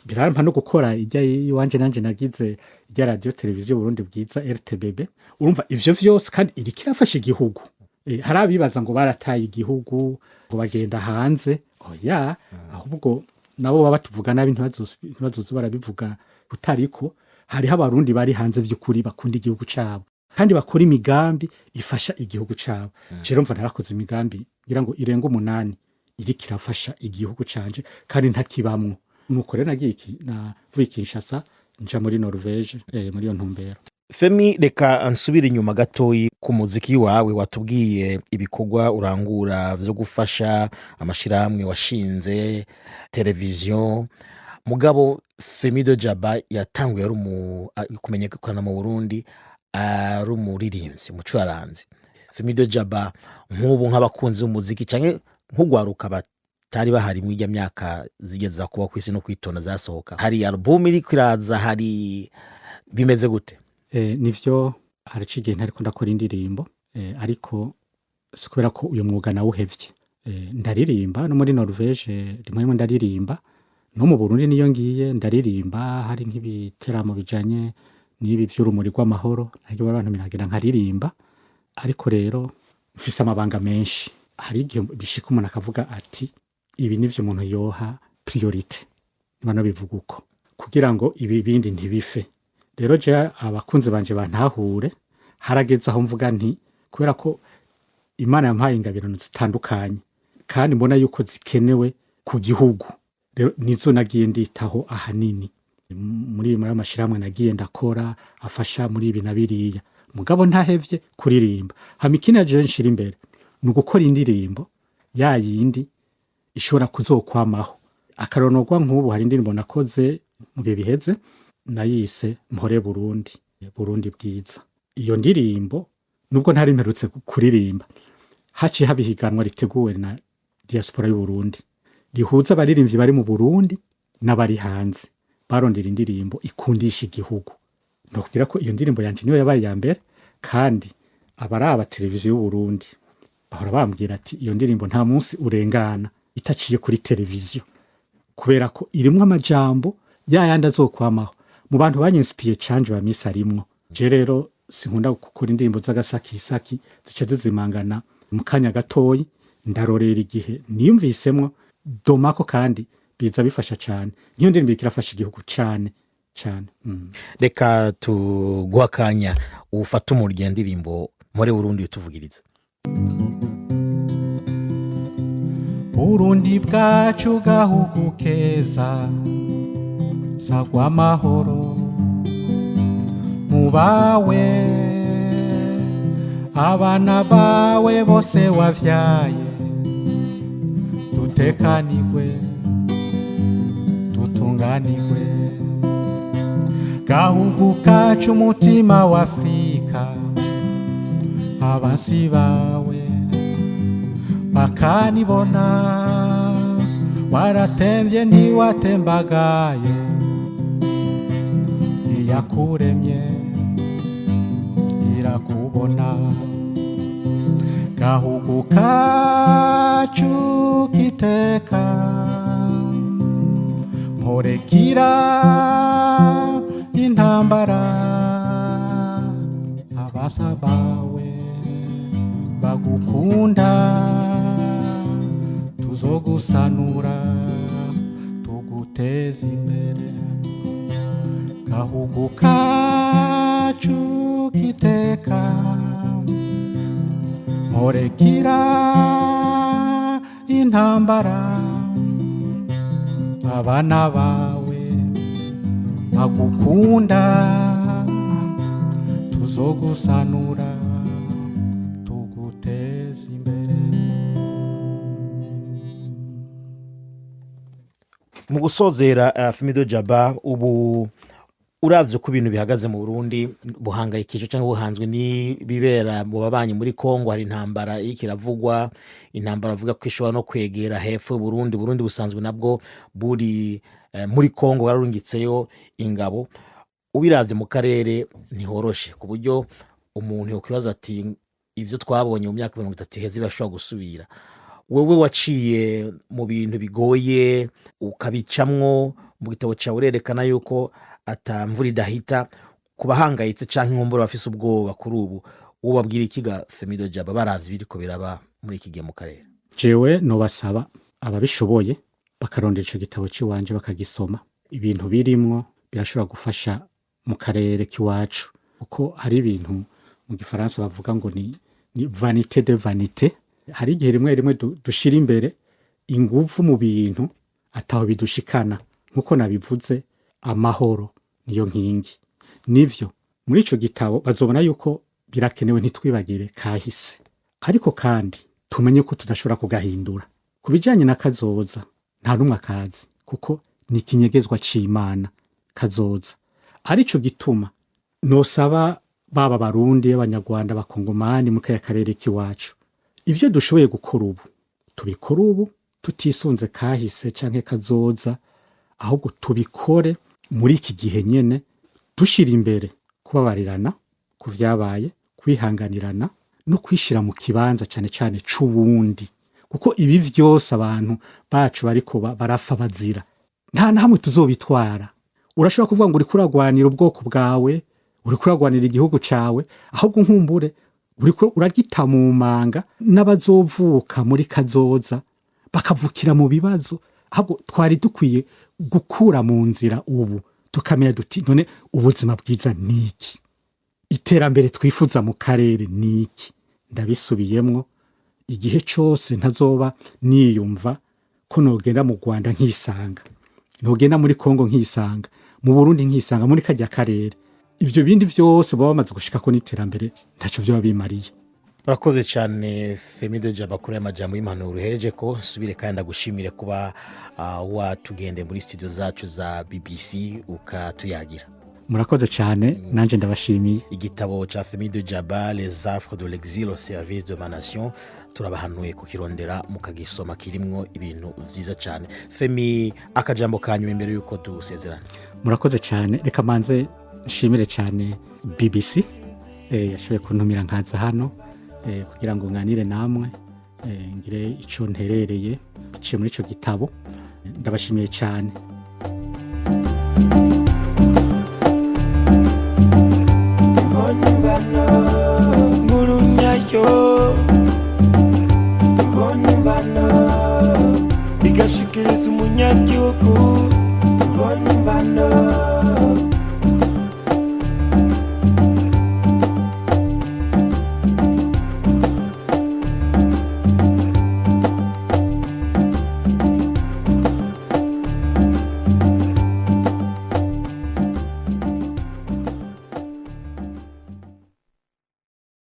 Birampa no gukora ijya iwanje, nanje nagize ijya radiyo televiziyo Burundi Bwiza, RTBB. Urumva, ivyo vyose kandi iriko irafasha igihugu. Hari abibaza ngo barataye igihugu, ngo bagenda hanze. Oya, ahubwo nabo baba batuvuga nabi, ntibazoze barabivuga kutariko. Hariho Abarundi bari hanze vy'ukuri bakunda igihugu cabo kandi bakora imigambi ifasha igihugu cabo. Rero mva narakoze imigambi ngira ngo irenga 8 iriko irafasha igihugu canje kandi ntakibamwo. Nuko rero nagiye navuye Kinshasa nja muri Norvege, muri iyo ntumbero. Femi, reka nsubire inyuma gatoyi ku muziki wawe. Watubwiye ibikorwa urangura vyo gufasha amashirahamwe washinze, televiziyo. Mugabo Femido Jaba yatanguye ari kumenyekana mu Burundi ari umuririmbyi, umucuraranzi. Femido Jaba nk'ubu, nk'abakunzi b'umuziki canke nk'ugwaruka batari bahari muri irya myaka zigeza kuba kw'isi no kwitonda zasohoka, hari album iriko iraza? Hari bimeze gute? Nivyo, haraciye igihe ntariko ndakora indirimbo, ariko si kubera ko uyu mwuga nawuhevye. Ndaririmba no muri Norvege, rimwe rimwe ndaririmba, no mu Burundi niyo ngiye ndaririmba. Hari nk'ibiteramo bijanye n'ibi vy'urumuri rw'amahoro, haryo abantu miragenda nkaririmba. Ariko rero mfise amabanga menshi. Hari igihe bishika umuntu akavuga ati ibi nivyo umuntu yoha priorité, niba nobivuga uko, kugira ngo ibi bindi ntibife. Rero je abakunzi banje bantahure, harageze aho mvuga nti kubera ko Imana yampaye ingabirano zitandukanye kandi mbona yuko zikenewe ku gihugu, rero nizo nagiye nditaho ahanini muri ayo mashirahamwe nagiye ndakora afasha muri ibi na biriya, mugabo ntahevye kuririmba. Hama ikindi naje nshira imbere ni ugukora indirimbo ya yindi ishobora kuzokwamaho akaronorwa. Nk'ubu hari indirimbo nakoze mu bihe biheze, nayise "Mpore Burundi, Burundi Bwiza". Iyo ndirimbo, nubwo ntari mperutse kuririmba, haciye haba ihiganwa riteguwe na diaspora y'u Burundi rihuza abaririmbyi bari mu Burundi n'abari hanze, barondera indirimbo ikundisha igihugu. Nokubwira ko iyo ndirimbo yanje niyo yabaye iya mbere, kandi abaraba televiziyo y'u Burundi bahora bambwira ati iyo ndirimbo nta munsi urengana itaciye kuri televiziyo, kubera ko irimwo amajambo yayandi azokwamaho. Mu bantu banyinspiye canje wa misi arimwo. Je rero sinkunda gukora indirimbo z'agasakisaki zica zizimangana mu kanya gatoyi. Ndarorera igihe niyumvisemwo domako, kandi biza bifasha cane. Nk'iyo ndirimbo iriko irafasha igihugu cane cane. Reka tuguha akanya ufate umurya ndirimbo "Mpore Burundi", utuvugiriza. Burundi bwacu, gahugu keza, sagwa amahoro mubawe, abana bawe bose wavyaye, dutekanigwe, dutunganigwe. Gahugu kacu, umutima wa Afrika, abansi bawe bakanibona. Waratemvye ntiwatembagaye, iyakuremye irakubona. Gahugu kacu kiteka, mporekira intambara, abasa bawe bagukunda, tuzogusanura tuguteza imbere. Gahugu kacu kiteka, mporekira intambara, abana bawe bagukunda. Tuzogusanura tuguteza imbere. Mu gusozera, Femido Jaba, ubu uravye uko ibintu bihagaze mu Burundi, buhangayikishijwe cyangwa buhanzwe n'ibibera mu babanyi muri Kongo. Hari intambara iriko iravugwa, intambara bavuga ko ishobora no kwegera hepfo y'Uburundi. Burundi busanzwe nabwo buri muri Kongo, bararungitseyo ingabo. Ubiravye mu karere ntihoroshe, ku buryo umuntu yokwibaza ati ivyo twabonye mu myaka 30 iheze bashobora gusubira. Wewe waciye mu bintu bigoye ukabicamwo, mu gitabo cyawe urerekana yuko ata mvura idahita. Ku bahangayitse canke inkumbura bafise ubwoba kuri ubu, wobabwira ikiga Femido Jaba, baravye ibiriko biraba muri iki gihe mu karere? Jewe nobasaba ababishoboye bakarondera ico gitabo ciwanje bakagisoma. Ibintu birimwo birashobora gufasha mu karere k'iwacu, kuko hari ibintu mu gifaransa bavuga ngo ni vanité de vanité. Hari igihe rimwe rimwe dushira imbere inguvu mu bintu ataho bidushikana. Nkuko nabivuze, amahoro niyo nkingi. Nivyo, muri ico gitabo bazobona yuko birakenewe ntitwibagire kahise, ariko kandi tumenye ko tudashobora kugahindura. Ku bijanye na kazoza, nta n'umwe akazi, kuko ni ikinyegezwa c'Imana kazoza. Arico gituma nosaba baba Barundi, Abanyarwanda, Abakongomani mu kaya karere k'iwacu, ivyo dushoboye gukora ubu tubikore ubu, tutisunze kahise canke kazoza, ahubwo tubikore muri iki gihe nyene, dushira imbere kubabarirana ku vyabaye, kwihanganirana no kwishira mu kibanza cane cane c'uwundi, kuko ibi vyose abantu bacu bariko barapfa bazira, nta na hamwe tuzobitwara. Urashobora kuvuga ngo uriko uragwanira ubwoko bwawe, uriko uragwanira igihugu cawe, ahubwo nkumbure uriko uragita mu manga n'abazovuka muri kazoza bakavukira mu bibazo. Ahubwo twari dukwiye gukura mu nzira ubu, tukamenya duti none ubuzima bwiza ni iki? Iterambere twifuza mu karere ni iki? Ndabisubiyemwo, igihe cose ntazoba niyumva ko nogenda mu Rwanda nkisanga, nogenda muri Kongo nkisanga, mu Burundi nkisanga, muri karya karere, ivyo bindi vyose baba bamaze gushikako n'iterambere ntaco vyoba bimariye. Urakoze cyane, Femido Jaba, kuri aya majambo y'impanuro uhereje ko nsubire, kandi ndagushimire kuba watugende muri studio zacu za BBC ukatuyagira. Murakoze cyane, nanje ndabashimiye. Igitabo ca Femido Jaba, Les affres de l'exil au service de ma nation, turabahanuye kukirondera mukagisoma, kirimwo ibintu vyiza cyane. Femi, akajambo kanyuma imbere yuko dusezerana. Murakoze cyane. Reka manze nshimire cyane BBC yashoboye kuntumira nkaza hano kugira ngo nganire namwe, ngire ico nterereye biciye muri ico gitabo. Ndabashimiye cyane. Imvano nkuru nyayo, imvano imvano igashikiriza umunyagihugu, imvano imvano.